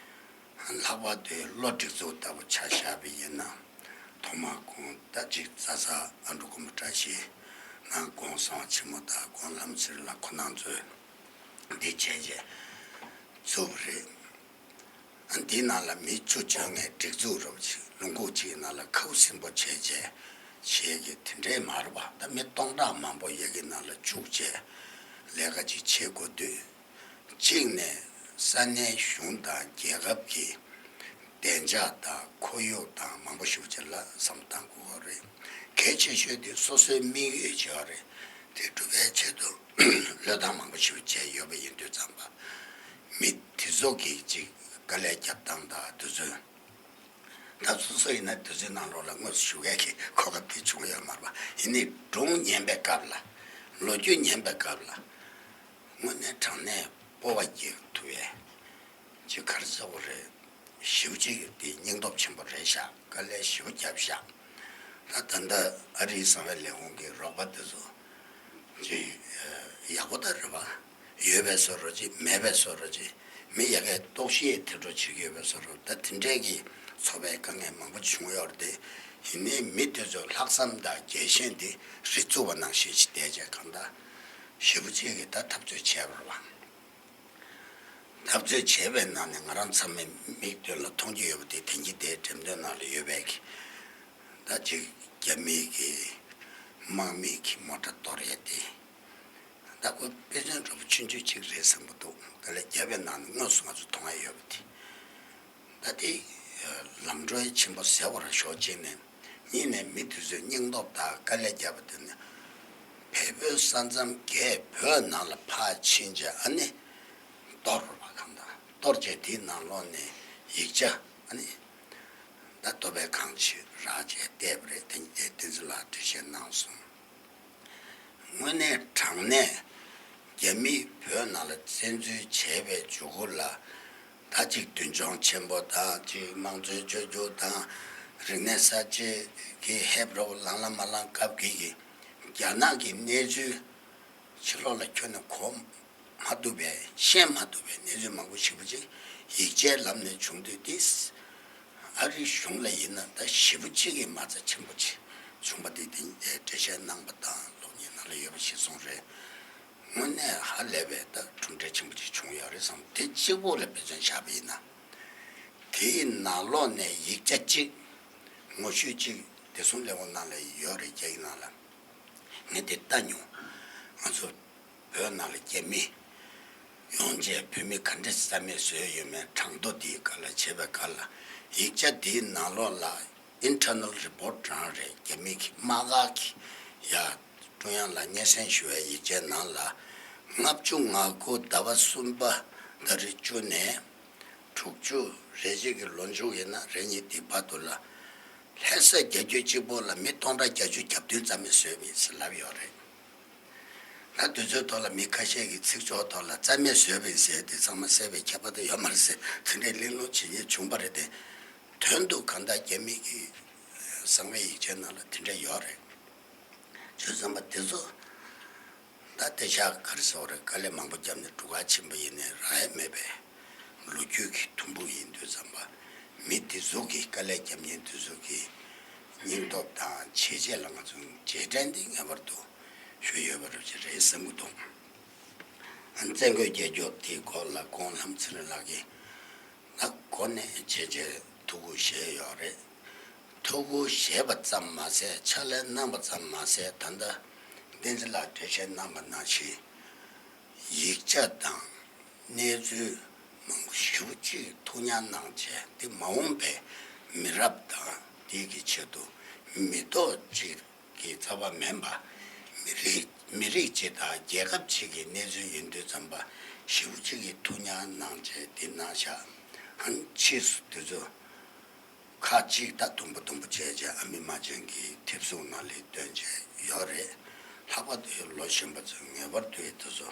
པས། ལྷག་པར་དུ་བློ་སྒྲིག་འཛུགས་ལྟ་བུ་ཆ་བཞག་པ་ཡིན་ན། ཐོག་མར་ཁོང་ད་ཅིག་རྩ་ས་ཨ་འབྲུག་མགོན་པོ་བཀྲ་ཤིས་ནང་དགོངས་གསང་བ་ཆེན་མོ་དང་དགོངས་ལྷ་མོ་ཚེ་རིང་ལགས་ཁོང་རྣམ་ཚོས་འདི་བྱས་རྗེས་བཙུགས་པ་རེད། ཨ་འདིའི་ནང་ལ་མི་བཅུ་བཅོ་ལྔའི་སྒྲིག་འཛུགས་རོབ་ཅིག་ལུང་ཁུག་གཅིག་ནང་ལ་ཁ་བུ་སིམ་པོ་བྱས་རྗེས་བྱས་ཀྱི་དེ་འདྲའི་མ་རེད་པ། ད་མི་སྟོང་ཕྲག་མང་པོ་ཡ་གི་ནང་ལ་བཅུག་བྱས་ལས་ཀ་ཅིག་བྱེད་དགོས་དུས། གཅིག་ནས་ས་གནས་གཞུང་དང་རྒྱལ་ཁབ་ཀྱི་བདེ་འཇགས་དང་ཁོར་ཡུག་དང་མང་པོ་ཞིག་ཅིག་ལ་བསམ་བློ་གཏང་དགོས་པ་རེད། གལ་ཆེ་ཤོས་དེ་སོ་སོའི་དམིགས་ཡུལ་བྱས་པ་རེད། དེ་སྒྲུབ་པའི་ཆེད་དུ་བློས་བཏང་མང་པོ་ཞིག་བྱས་ཡོད་པ་ཡིན་དུས་ཙམ་པ། མི་དེ་ཚོ་གིས་ཅིག་དཀའ་ལས་རྒྱབ་སྟངས་དང་དུས་ཚོད། ད་སོ་སོ་ཡིན་ན་དུས་ཚོད་ནང་ལོགས་ལ་དངོས་སུ་ཞུགས་མཁན་གྱི་གོ་སྐབས་དེ་བྱུང་ཡོད་མ་རེད་པ། ཡིན་ནའི་སྒྲུང་ཉན་པའི་སྐབས་ལ། ལོ་རྒྱུས་ཉན་པའི་སྐབས་ལ། དངོས་གནས་དྲང་གནས་སྤོབས་པ་སྐྱེ་ཐུབ་ཡས་ཅིག་ག་རེ་ཟེར་དགོས་རེད། ཞེ་པོ་ཅིག་དེ་སྙིང་སྟོབས་ཆེན་པོ་རེད་ཤག་དཀའ་ལས་ཞེ་པོ་བརྒྱབ་ཤག་ད་ད་ལྟ་ཨ་རིའི་གསང་བའི་ལས་ཁུངས་ཀྱི་རོགས་པ་དེ་ཚོ་ཅིག་ཡག་པོ་ད་རེད་པ། ཡོད་པའི་བཟོ་འདྲ་ཅིག་མེད་པའི་བཟོ་འདྲ་ཅིག་མི་ཡ་གིའི་ལྟོགས་ཤི་ཡི་དེ་འདྲ་བྱེད་ཀྱི་ཡོད་པའི་བཟོ་འདྲ། ད་དེ་འདྲའི་གི་ཚོར་བའི་དཀའ་ངལ་མང་པོ་བྱུང་ཡོད་རེད་དེ། ཡིན་ནའི་མི་དེ་ཚོའི་ལྷག་བསམ་དང་རྒྱལ་ཞེན་དེ་རི་བཙུགས་པ་ནང་བཞིན་ཞིག་བསྡད་བྱས་གང་ལྟར་ཞེ་པོ་ཅིག་གིས་ད་འཐབ་རྩོད་བྱས་པ་རེད་པ། འཐབ་རྩོད་བྱས་པའི་ནང་ནས་ང་རང་ཚང་མའི་མིག་མདུན་ལ་མཐོང་རྒྱུ་ཡོད་པ་དེ་དེང་གི་དེའི་འགྲེམས་སྟོན་ནང་ལ་ཡོད་པའི་གི། ད་ཅིག་རྒྱ་མིའི་གི་དམག་མིའི་གི་མོ་ཊ་གཏོར་ཡས་དེ། ད་ཁོ་དཔེ་མཚོན་འདྲ་པོ་ཆུང་ཆུང་གཅིག་རེད་བསམ་གྱི་འདུག་དཀའ་ལས་བརྒྱབ་པའི་ནང་ནས་དངོས་སུ་ང་ཚོ་མཐོང་ཡ་ཡོད་པ་དེ། ད་དེ་ལམ་འགྲོ་ཆེན་པོ་ཟེར་བ་ར་ཞོག་གཅིག་ནས། གཉིས་ནས་མི་དེ་ཚོས་སྙིང་སྟོབས་དང་དཀའ་ལས་བརྒྱབ་པ་དེ་ནི། བལ་པོའི་ས་མཚམས་བརྒལ་བོད་ནང་ལ་ཕར་ཕྱིན་བྱས་ཨ་ནི། གཏོར་བ་གང་དང་གཏོར་བྱས་དེའི་ནང་ལོགས་ནས་ཡིག་ཆ་ཨ་ནི། ད་ལྟོ་བའི་གང་ཞིག་རག་བྱས་བལྟས་པ་རེད། དེ་ནི་དེ་བསྟན་འཛིན་ལགས་འགྲེལ་བཤད་གནང་སོང་། དངོས་གནས་དྲང་གནས་རྒྱ་མིས་བོད་ནང་ལ་བཙན་འཛུལ་བྱས་པའི་མཇུག་གུ་ལ། ད་ཅིག་མདུན་ལྗོངས་ཆེན་པོ་དང་ཅིག་དམངས་གཙོའི་བཅོས་བསྒྱུར་དང་རིག་གནས་གསར་བརྗེ་གི་ཧེབ་རོབ་ལང་ལ་མ་ལང་སྐབས་ཀྱི་གི་རྒྱ་ནག་གི་གནས་ཚུལ་ཕྱི་ལོགས་ལ་ཁྱོན་ནས་གོ་མ་ཐུབ་པའི་ཤེས་མ་ཐུབ་པའི་གནས་ཚུལ་མང་པོ་ཞིག་པོ་ཅིག་ཡིག་ཆའི་ལམ་ནས་བྱུང་དུས་དེ། ཨ་རིའི་གཞུང་ལ་ཡིན་ན་ད་ཞེ་པོ་ཅིག་གི་མ་རྩ་ཆེན་པོ་ཅིག་བྱུང་བ་དེ་དེ་འགྲེལ་བཤད་གནང་བ་དང་གློག་བརྙན་ནང་ལ་ཡོད་པ་ཞིག་གསུངས་རེད། དངོས་གནས་ཧ་ལས་པའི་ད་གྲུབ་འབྲས་ཆེན་པོ་ཅིག་བྱུང་ཡོད་རེད་བསམ། དེ་གཅིག་པོ་ལ་དཔེ་མཚོན་བཞག་པ་ཡིན་ན། དེའི་ནང་ལོགས་ནས་ཡིག་ཆ་གཅིག་ངོ་བཤུས་གཅིག་བདེ་སྲུང་ལས་ཁུངས་ནང་ལ་ཡོད་རེད། རྒྱ་ཡིག་ནང་ལ། ངས་དེ་ལྟ་མྱོང་། ང་ཚོ་བོད་ནང་ལ་རྒྱ་མི་ཡོང་རྗེས་བོད་མི་ག་འདྲས་རྩ་མེད་བཟོས་ཡོད་མེད་གྲངས་ཐོ་དེའི་སྒང་ལ་བྱས་པའི་སྒང་ལ། ཡིག་ཆ་དེའི་ནང་ལོགས་ལ་ཨིན་ཊར་ནལ་རི་པོར་ཊི་རང་རེད། རྒྱ་མི་གི་དམག་སྒར་གྱི་ཡ་ཀྲུང་དབྱང་ལ་སྙན་སེང་ཞུ་བའི་ཡིག་ཆའི་ནང་ལ། ལྔ་བཅུ་ང་དགུ་ཟླ་བ་གསུམ་པ་ཟླ་རེ་བཅུ་ནས་དྲུག་ཅུ་རེ་གཅིག་གི་ལོ་མཇུག་ཡིན་ན་རེ་གཉིས་དེའི་བར་དུ་ལ། ལྷ་ས་རྒྱ་རྒྱུད་གཅིག་པོ་ལ་མི་སྟོང་ཕྲག་བརྒྱད་ཅུ་གྱ་བདུན་རྩ་མེད་བཟོས་པ་ཡིན་ཟེར་ལབ་ཡོད་རེད། ད་དུས་ཚོད་ཐོག་ལ་མི་ཁ་ཤས་ཀྱིས་ཚིག་སྦྱོར་ཐོག་ལ་རྩ་མེད་བཟོས་པ་ཡིན་ཟེར་དེ་ཚང་མ་གསལ་བའི་ཁྱད་པར་དུ་ཡོད་མ་རེད་ཟེར། དེ་འདྲའི་གླེང་སློང་བྱེད་མཁན་བྱུང་བ་རེད་དེ། དོན་དུ་གང་ལྟར་རྒྱ་མི་གི་གསང་བའི་ཡིག་ཆའི་ནང་ལ་དེ་འདྲ་ཡོད་རེད། བྱས་ཙང་མ་དེ་ཚོ་ད་ལྟ་ཤག་ག་རེ་ཟེར་བ་རེད། དཀའ་ལས་མང་པོ་བརྒྱབ་ནས་འགྲོ་ག་ཕྱིན་པ་ཡིན་ནའི་རག་ཡ་མེད་པའི་ལོ་རྒྱུས་ཀྱི་དུམ་བུ་ཡིན་དུས་ཙམ་པ། མི་དེ་ཚོ་གི་དཀའ་ལས་བརྒྱབ་མཁན་དེ་ཚོ་གི་སྙིང་སྟོབས་དང་བྱས་རྗེས་ལ་ང་ཚོ་རྗེས་དྲན་འདི་ངེས་པར་དུ་ཞུ་ཡོད་པ་རེད་ཅེས་རེད་བསམ་གྱི་འདུག་བཙན་རྒོལ་རྒྱལ་སྐྱོབ་དེའི་སྐོར་ལ་དགོངས་ལྷ་མོ་ཚེ་རིང་ལགས་ཀྱིས་ད་གོ་གནས་ཆེ་ཆེ་ཐུགས་ཁུར་བཞེས་ཡོད་རེད། ཐུགས་ཁུར་བཞེས་པ་ཙམ་མ་ཟད་ཕྱག་ལས་གནང་བ་ཙམ་མ་ཟད། ད་ལྟ་བསྟན་འཛིན་ལགས་འགྲེལ་བཤད་གནང་བ་ནང་བཞིན་ཡིག་ཆ་དང་གནས་ཚུལ་ མང་པོ་ཞེ་པོ་ཅིག་ཐུགས་མཉམ་གནང་བྱས། འདི་མ་འོངས་པའི་མི་རབས་དང་འདི་གི་ཆེད་དུ། མི་ཐོག་ཅིག་གི་རྩ་བ་མིན་པ། མི་རིགས་མི་རིགས་ཅིག་དང་རྒྱལ་ཁབ་ཅིག་གི་གནས་ཚུལ་ཡིན་དུས་ཙམ་པ། ཞེ་པོ་ཅིག་གི་ཐུགས་མཉམ་གནང་བྱས་འདི་གནང་བཞག་ཨ་ནི་ཕྱིས་སུ་དེ་ཚོ་ཁག་ཅིག་ད་དུམ་བུ་དུམ་བུ་བྱས་བྱས་ཨ་མི་མ་བྱན་གྱི་དེབ་གཟུགས་ནང་ལ་བཏོན་བྱས་ཡོད་རེད། ལྷག་པར་དུ་ལོ་གཞོན་པ་ཚོས་ངེས་པར་དུ་དེ་ཚོ་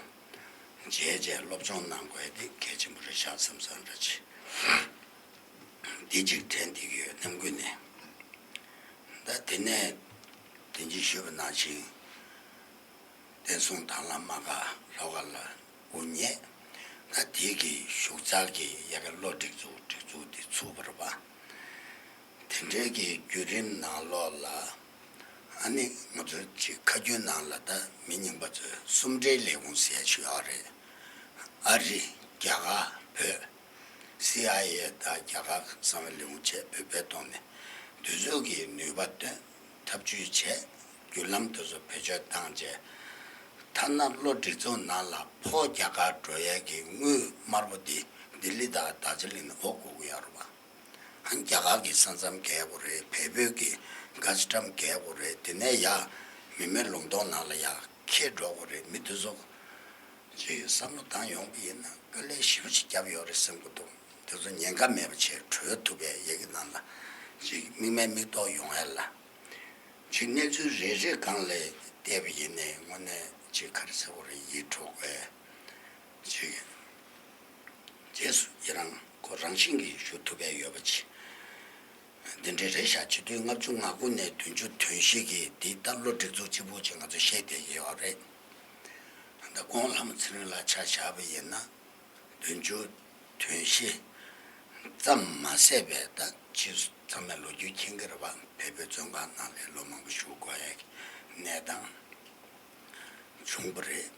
མཇལ་བྱས་སློབ་སྦྱོང་གནང་དགོས་དེ་གལ་ཆེན་པོ་རེད་ཤག་བསམ་བསམ་འདྲ་ཅིག་འདི་གཅིག་དྲན་བསྡད་ཀྱི་ཡོད། རྣམ་ཀུན་ནས། ད་དེ་ནས་དེ་གཅིག་ཞུས་པ་ནང་བཞིན། བསྟན་སྲུང་དྭང་བླངས་དམག་སྒར་ལྷོ་ཁ་ལ་དབུ་བརྙེས། ད་དེ་གི་བཞུགས་ཚར་གྱི་ཡ་གི་བློ་སྒྲིག་འཛུགས་སྒྲིག་འཛུགས་དེ་ཚུགས་པ་རེད་པ། དེ་འདྲའི་གི་བརྒྱུད་རིམ་ནང་ལོགས་ལ། ཨ་ནི་ང་ཚོ་ཅིག་ཁ་རྒྱུན་ནང་ལ་ད་མི་རྙིང་པ་ཚོས་གསུམ་སྒྲིལ་ལས་ཁུངས་ཟེར་ཞུ་ཡག་རེད། ཨ་རི། རྒྱ་གར། བོད། སི་ཨའི་ཨེ་དང་རྒྱ་གར་གསང་བའི་ལས་ཁུངས་བཅས་བོད་པའི་ཐོག་ནས་དུས་ཚོད་ཀྱི་ནུས་པ་བཏོན། ཐབས་ཇུས་བྱས། བརྒྱུད་ལམ་དེ་ཚོ་བེད་སྤྱོད་བཏང་རྗེས། ཐ་ན་བློ་སྒྲིག་འཛུགས་ནང་ལ་ཕོ་རྒྱ་གར་འགྲོ་ཡས་ཀྱི་དངུལ་དམར་པོ་འདི་ལྡི་ལི་དང་རྡོ་རྗེ་གླིང་ནས་དབོར་དགོས་ཀྱི་ཡོད་རེད་པ། ཨ་ནི་རྒྱ་གར་གྱི་ས་མཚམས་བརྒལ་དགོས་རེད། བལ་བོད་ཀྱི་ཀ་སི་ཊམ་བརྒལ་དགོས་རེད། དེ་ནས་ཡར་མི་མེད་ལུང་སྟོང་ནང་ལ་ཡར་འཁྱེར་འགྲོ་དགོས་རེད། མི་དེ་ཚོ་ཅིག་བསམ་བློ་བཏང་ཡོང་གི་ཡིན་ན་དཀའ་ལས་ཞེ་པོ་ཅིག་བརྒྱབ་ཡོད་རེད་བསམ་གྱི་འདུག་དེ་ཚོ་ཉེན་ཁ་མེད་པ་བྱས་གྲོལ་ཐུབ་པའི་ཡ་གི་ནང་ལ་ཅིག་མིག་སྨན་མིག་ཏོག་ཡོང་ཡ་ལ། ཅིག་གནས་ཚུལ་རེ་རེ་སྒང་ལ་བལྟས་པ་ཡིན་ནའི་དངོས་གནས་ཅིག་ག་རེ་ཟེར་དགོས་རེད། ཡིད་འཕྲོག་པའི་ཅིག་རྗེས་སུ་ཡི་རང་ཁོ་རང་བཞིན་གྱིས་ཞུ་ཐུབ་པའི་ཡོད་པ་ཅིག་འདི་འདྲའི་རེད་ཤག་ཆིག་སྟོང་ལྔ་བཅུ་ང་དགུ་ནས་བདུན་ཅུ་དོན་བཞི་གི་འདི་ལྟར་བློ་སྒྲིག་འཛུགས་གཅིག་པུ་ཅིག་ང་ཚོ་བཤད་བསྡད་ཀྱི་ཡོད་རེད། ད་ཁོང་ལྷ་མོ་ཚེ་རིང་ལགས་ཆ་བཞག་པ་ཡིན་ན། བདུན་ཅུ་དོན་བཞི་ཙམ་མ་ཟད་པའི་ད་ཕྱིས་སུ་ཚང་མས་ལོ་རྒྱུས་མཁྱེན་གྱི་རེད་པ། བལ་པོའི་བཙོན་ཁང་ནང་ལ་ལོ་མང་པོ་བཞུགས་དགོས་ཡ་གི་གནས་སྟངས་བྱུང་བ་རེད།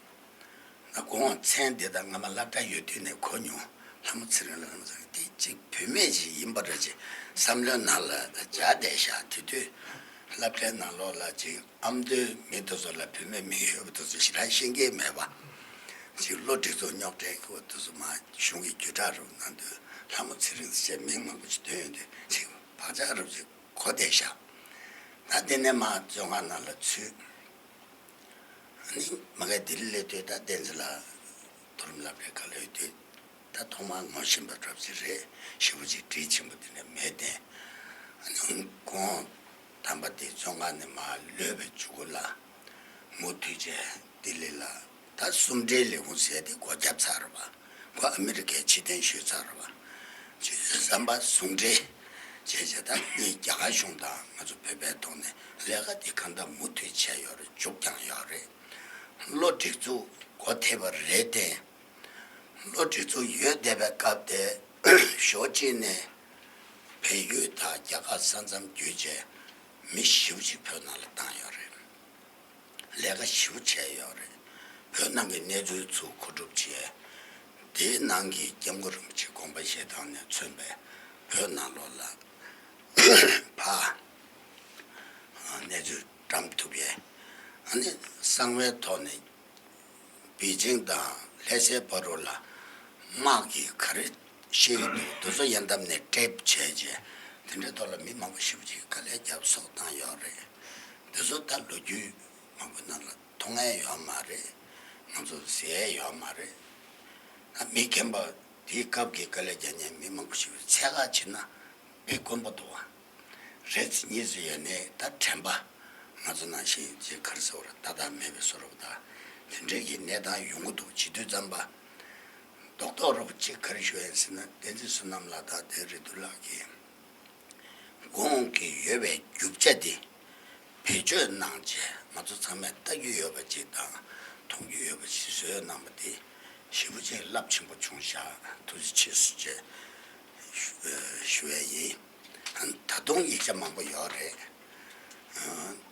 ད་ཁོང་མཚན་འདི་དང་སྔ་མ་སློབ་གྲྭ་ཡོད་དུས་ནས་གོ་མྱོང་། ལྷ་མོ་ཚེ་རིང་ལགས་ལ་མཚོན་འདི་གཅིག་བུད་མེད་ཅིག་ཡིན་པ་འདྲ་ཅིག་བསམ་བློའི་ནང་ལ་འཇགས་བསྡད་ཤག་དེ་དུས་སློབ་གྲྭའི་ནང་ལོགས་ལ་ཅིག་ཨ་མདོའི་མི་དེ་ཚོ་ལ་བུད་མེད་མི་ཡོད་པ་དེ་ཚོ་ཞེ་དྲག་ཤེས་ཀྱི་མེད་པ། ཅིག་བློ་སྒྲིག་འཛུགས་རྙོག་དྲའི་སྐོར་དེ་ཚོ་མ་གཞུང་གི་བརྒྱུད་བསྒྲགས་རུ་གནང་དུས་ལྷ་མོ་ཚེ་རིང་ཟེར་མིང་མང་པོ་ཞིག་ཐོན་ཡོང་དུས་ཅིག་བག་ཆགས་རབ་ཅིག་གོ་བསྡད་ཤག་ད་དེ་ནས་མར་བཙོན་ཁང་ནང་ལ་ཚུད། ཨ་ནི་མ་གིར་ལྡི་ལི་སླེབས་དུས་ད་བསྟན་འཛིན་ལགས་མཐོ་རིམ་སློབ་གྲྭའི་སྐབས་ལ་ཡོད་དུས་ད་ཐོག་མར་ངོ་ཤེས་པ་འདྲ་པོ་ཅིག་རེད། ཞེ་པོ་ཅིག་སྒྲིག་ཆེན་པོ་དེ་འདྲ་མེད་དེ། ཨ་ནི་ཁོང་དམ་པ་དེ་བཙོན་ཁང་ནས་མར་གློད་པའི་མཇུག་གུ་ལ་མུ་མཐུད་བྱས་ལྡི་ལི་ལ་ད་གསུམ་སྒྲིལ་ལས་ཁུངས་ཟེར་དེ་སྒོ་བརྒྱབ་ཚར་བ། ཁོ་ཨ་མི་རི་ཀའི་ཕྱིར་འཐེན་ཞུས་ཚར་བ། ཅིག་བསམ་པ་ཟུང་འབྲེལ་བྱས་བྱས་ད་ངས་རྒྱ་གར་གཞུང་དང་ང་ཚོ་བོད་པའི་ཐོག་ནས་ལས་ཀ་འདི་གང་ལྟར་མུ་མཐུད་བྱས་ཡོད་རེད། མཇུག་བསྐྱངས་ཡོད་རེད། བློ་སྒྲིག་འཛུགས་སྒོ་ཐེབས་པ་རེད་དེ། བློ་སྒྲིག་འཛུགས་ཡོད་བསྡད་པའི་སྐབས་དེ་ཕྱོགས་གཅིག་ནས་བལ་ཡུལ་དང་རྒྱ་གར་ས་མཚམས་བརྒྱུད་བྱས་མི་ཞེ་པོ་ཅིག་བོད་ནང་ལ་བཏང་ཡོད་རེད། ལས་ཀ་ཞེ་པོ་བྱས་ཡོད་རེད། བོད་ནང་གི་གནས་ཚུལ་ཚུར་མཁོ་སྒྲུབ་བྱས། དེའི་ནང་གི་སྐྱབས་མགོན་རིན་པོ་ཆེའི་དགོངས་པ་བཞེས་སྟངས་ནས་མཚོན་པའི་བོད་ནང་ལོགས་ལ་ཕར་གནས་ཚུལ་བཀྲམ་ཐུབ་ཡས། ཨ་ནི་གསང་བའི་ཐོག་ནས་པེ་ཅིང་དང་ལྷ་སའི་བར་རུ་ལ་དམག་གིས་ག་རེ་བཤད་ཀྱི་འདུག་དེ་ཚོ་ཡང་དམ་ནས་ཊེབ་བྱས་རྗེས་དེ་འདྲའི་ཐོག་ལ་མི་མང་པོ་ཞེ་པོ་ཅིག་དཀའ་ལས་བརྒྱབ་སོགས་བཏང་ཡོད་རེད། དེ་ཚོ་ད་ལོ་རྒྱུས་མང་པོའི་ནང་ལ་མཐོང་ཡས་ཡོད་མ་རེད། ང་ཚོ་གཟིགས་ཡས་ཡོད་མ་རེད། ད་མི་རྒན་པ་དེའི་སྐབས་ཀྱི་དཀའ་ལས་རྒྱག་མཁན་མི་མང་པོ་ཞིག་ཚད་བཀག་བྱེད་ན་དཔེ་དཀོན་པོ་འདུག་བ། རེ་ཚེ་གཉིས་ཚེ་ཡོད་ནའི་ད་དྲན་པ་ང་ཚོ་ནང་བཞིན་ཅིག་ག་རེ་ཟེར་བ་རེད། ཏག་ཏག་མེད་པའི་བཟོ་འདྲ་པོ་དང་དེ་འདྲའི་གི་གནས་སྟངས་ཡོང་གི་འདུག་བྱེད་དུས་ཙམ་པ་རྡོག་རྡོག་རོབ་ཅིག་ག་རེ་ཞུ་ཡིན་ཟེར་ན། བསྟན་འཛིན་བསོད་ནམས་ལགས་དང་དེ་རེ་དུ་ལགས་ཀྱིས་དགོངས་ཀྱི་ཡོད་པའི་རྒྱུ་ཆ་དེ་བེད་སྤྱོད་གནང་བྱས་ང་ཚོ་ཚང་མས་ལྟ་རྒྱུ་ཡོད་པ་ཅིག་དང་མཐོང་རྒྱུ་ཡོད་པ་ཅིག་བཟོས་གནང་པ་དེ་ཞེ་པོ་ཅིག་རླབས་ཆེན་པོ་བྱུང་ཤག་ཐུགས་རྗེ་ཆེ་ཞུ་ཞུ་ཞུ་ཡས་ཡིན། ད་དུང་ཡིག་ཆ་མང་པོ་ཡོད་རེད།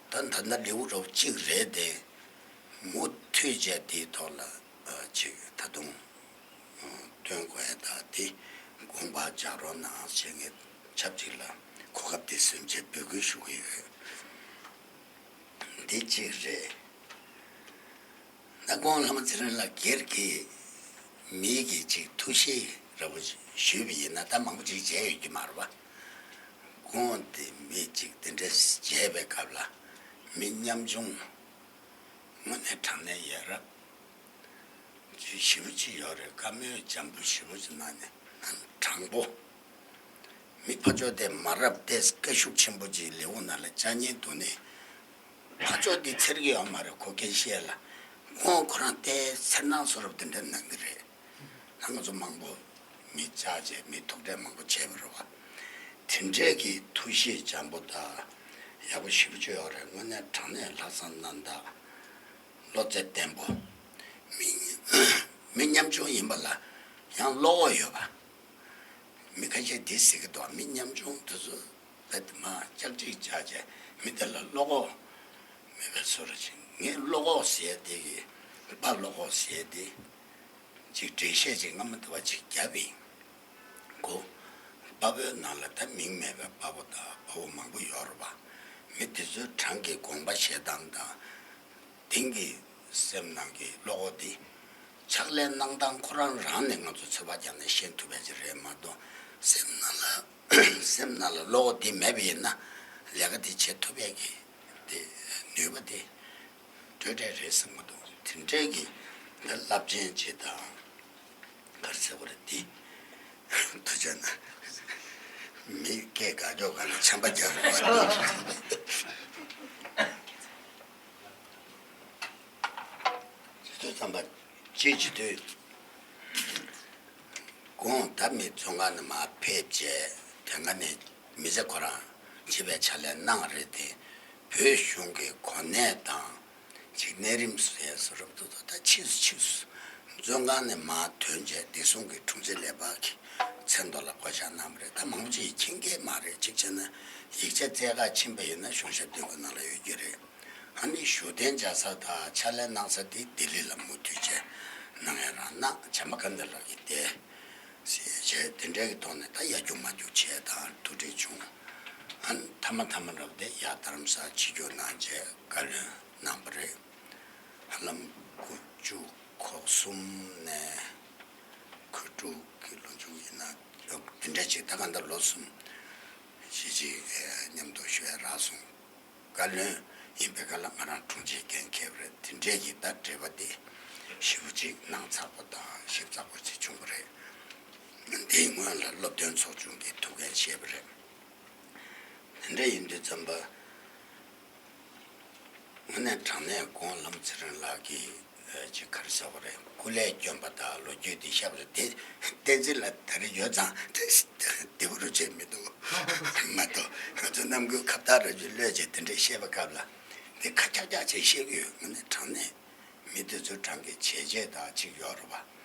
ད་ད་ལྟ་ལེའུ་རོབ་གཅིག་རེད་དེ། མུ་མཐུད་བྱས་དེའི་ཐོག་ལ་ཅིག་ད་དུང་སྟོན་དགོས་ཡ་ད་དེ་དགོངས་པ་འཇགས་རོགས་གནང་ཞེས་ངས་ཆབས་ཅིག་ལ་གོ་སྐབས་དེ་ཟིན་བྱས་འབོད་སྐུལ་ཞུ་གི་ཡོད། འདི་གཅིག་རེད། ད་དགོངས་བླ་མ་ཚེ་རིང་ལགས་སྒེར་གྱི་མི་གི་ཅིག་ཐུགས་གཤིས་ འདྲ་བོ་ཞུས་པ་ཡིན་ན་ད་མང་པོ་ཅིག་མཇལ་ཡོད་ཀྱི་མ་རེད་པ། ཁོང་དེ་མི་གཅིག་དེ་འདྲ་མཇལ་བའི་སྐབས་ལ་མི་ཉམ་ཆུང་དངོས་གནས་དྲང་གནས་ཡ་རབས་ཞེ་པོ་ཅིག་ཡོད་རེད། བཀའ་མོལ་འཇམ་པོ་ཞེ་པོ་ཅིག་གནང་ནས་དྲང་པོ། མི་ཕར་ཕྱོགས་དེ་མ་རབས་ཏེ་སྐད་ཤུགས་ཆེན་པོ་ཅིག་ལེའུ་ནང་ལ་བཅར་ཉན་འདུག་ནས། ཕར་ཕྱོགས་འདི་འཚེར་གྱི་ཡོད་མ་རེད། ཁོ་སྐད་བཤད་ལ་ཁོང་ཁོ་རང་ཏེ་འཚེར་སྣང་བཟོ་འདྲ་དེ་འདྲ་གནང་གི་རེད། ད་ང་ཚོ་མང་པོ་མི་བཅར་བྱས་མི་ཐུག་འཕྲད་མང་པོ་བྱས་པ་རེད་བ། དེ་འདྲས་ཀྱི་ཐུགས་གཤིས་འཇམ་པོ་དང་ཡག་པོ་ཞེ་པོ་ཅིག་ཡོད་རེད། དངོས་གནས་དྲང་གནས་ལྷག་བསམ་རྣམ་དག་བློ་རྩེ་བརྟན་པོ། མི་མི་ཉམ་ཆུང་ཡིན་པ་ལ་ཡང་བློ་ཁོག་ཡོད་པ། མི་ཁ་ཤས་འདི་ཟེར་གྱི་འདུག་མི་ཉམ་ཆུང་དེ་ཚོ་རྦད་དེ་མར་སྐྱག་ཅིག་བྱས་བྱས་མི་དེ་ལ་བློ་ཁོག་མེད་པའི་བཟོ་འདྲ་ཅིག་ངས་བློ་ཁོག་ཟེར་དེ་གི་པ་བློ་ཁོག་ཟེར་དེ་ཅིག་འགྲེལ་བཤད་ཅིག་སྔ་མོ་འདྲ་བ་ཅིག་བརྒྱབ་ཡིན། གོ། དཔའ་བོའི་ནང་ལ་ད་མིང་མེད་པའི་དཔའ་བོ་དང་དཔའ་བོ་མང་པོ་ཡོད་རེད་པ། མི་དེ་ཚོའི་གྲངས་ཀྱི་དགོངས་པ་བཞེས་སྟངས་དང་། དེང་གི་སེམས་ནང་གི་བློ་ཁོག་འདི་ཕྱག་ལས་གནང་སྟངས་ཁོ་རང་རང་ནས་ང་ཚོ་ཚོད་དཔག་རྒྱག་ནས་ཤེས་ཐུབ་པ་ཅིག་རེད་མ་གཏོགས། སེམས་ནང་ལ་སེམས་ནང་ལ་བློ་ཁོག་འདི་མེད་པ་ཡིན་ན་ལས་ཀ་འདི་བྱེད་ཐུབ་ཡས་ཀྱི་དེ་ནུས་པ་དེ་སྤྲོས་བྲལ་རེད་བསམ་གྱི་འདུག་དེ་འདྲའི་གི་རླབས་ཆེན་ཅིག་དང་ག་རེ་ཟེར་དགོས་རེད། འདི་ཐུགས་རྗེ་གནང་། མི་སྐད་དགའ་སྐྱོ་ག་ལ་ཆམ་པ་རྒྱག་རོགས་པ། དུས་ཚོད་ཙམ་པ་ཅིག་བྱེད་དུས། དགོང་ད་མི་བཙོན་ཁང་ནས་མར་ཕེབས་རྗེས་དེ་སྔ་ནས་མི་ཚེ་ཁོ་རང་སྤྱི་པའི་ཕྱག་ལས་གནང་རེད་དེ། བོད་གཞུང་གི་གོ་གནས་དང་ཅིག་གནས་རིམ་ཟེར་སོ་རབ་ཏུ་ད་ཕྱིས་སུ་ཕྱིས་སུ་བཙོན་ཁང་ནས་མར་ཐོན་རྗེས་བདེ་སྲུང་གི་དྲུང་ཆེ་ལས་འཕར་གྱི་མཚན་ཐོག་ལ་བསྐོ་བཞག་གནང་བ་རེད། ད་མང་པོ་ཅིག་མཁྱེན་གྱི་མ་རེད། གཅིག་བྱས་ན་ཡིག་ཆ་བཙལ་ག་ཕྱིན་པ་ཡིན་ན་གཞུང་ཞབས་སྡེ་ཁག་ནང་ལ་ཡོད་ཀྱི་རེད། ཨ་ནི་བཞུགས་གདན་འཇགས་ས་དང་ཕྱག་ལས་གནང་ས་དེ་ལྡི་ལི་ལ་མུ་མཐུད་བྱས་གནང་ཡ་རང་གནང་། བྱམས་པ་དཀར་ནག་ལགས་ཀྱིས་དེ་ཟེར་བྱས་དེ་འདྲའི་གི་ཐོག་ནས་ད་ཡར་རྒྱུག་མར་རྒྱུག་བྱས་དང་ཐུགས་འཕྲད་བྱུང་། ཨ་ནི་མཐའ་མ་མཐའ་མ་འདྲ་བོ་དེ་ཡར་རྡ་རམ་ས་ཆིབས་བསྒྱུར་གནང་བྱས་བཀའ་བློན་གནང་བ་རེད། ཧ་ལམ་དགུ་བཅུ་གོ་གསུམ་ནས་གོ་དྲུག་གི་ལོ་མཇུག་ཡིན་ན་དེ་འདྲ་ཅིག་ད་ག་འདྲ་ལོ་གསུམ་ཞིག་ཅིག་མཉམ་དུ་བཞུགས་ཡ་རག་སོང་། བཀའ་བློན་ཡིན་པའི་སྐབས་ལ་ང་རང་དྲུང་ཆེ་འགན་འཁྱེར་བ་རེད། དེ་འདྲའི་གི་ད་འབྲེལ་བ་དེ་ཞེ་པོ་ཅིག་ནང་ཚགས་པོ་དང་ཞིབ་ཚགས་པོ་ཅིག་བྱུང་བ་རེད། འདིའི་སྔོན་ལ་སློབ་སྟོན་ཚོགས་ཆུང་གི་ཐུགས་འགན་བཞེས་པ་རེད། དེ་འདྲ་ཡིན་དུས་ཙམ་པ། དངོས་གནས་དྲང་གནས་དགོངས་ལམ་ཚེ་རིང་ལགས་ཀྱིས་ཅིག་ག་རེ་ཟེར་བ་རེད། སྐུ་ལས་བསྐྱོན་པ་དང་ལོ་རྒྱུས་འདི་བཤད་པ་རེད་དེ། བསྟན་འཛིན་ལགས་ད་རེས་ཡོད་ཙང་བདེ་པོ་རུ་བྱས་མི་འདུག་མ་གཏོགས་ང་ཚོ་རྣམ་ཀུན་ཁ་བརྡ་ར་ཅིག་གློད་བྱས་དེ་འདྲས་བཤད་པའི་སྐབས་ལ་འདི་ཁ་ཁྱག་ཁྱག་བྱས་བཤད་ཀྱི་ཡོད། དངོས་གནས་དྲང་གནས། མི་དེ་ཚོའི་གྲངས་ཀྱི་བྱས་རྗེས་དག་ཅིག་ཡོད་རེད་པ།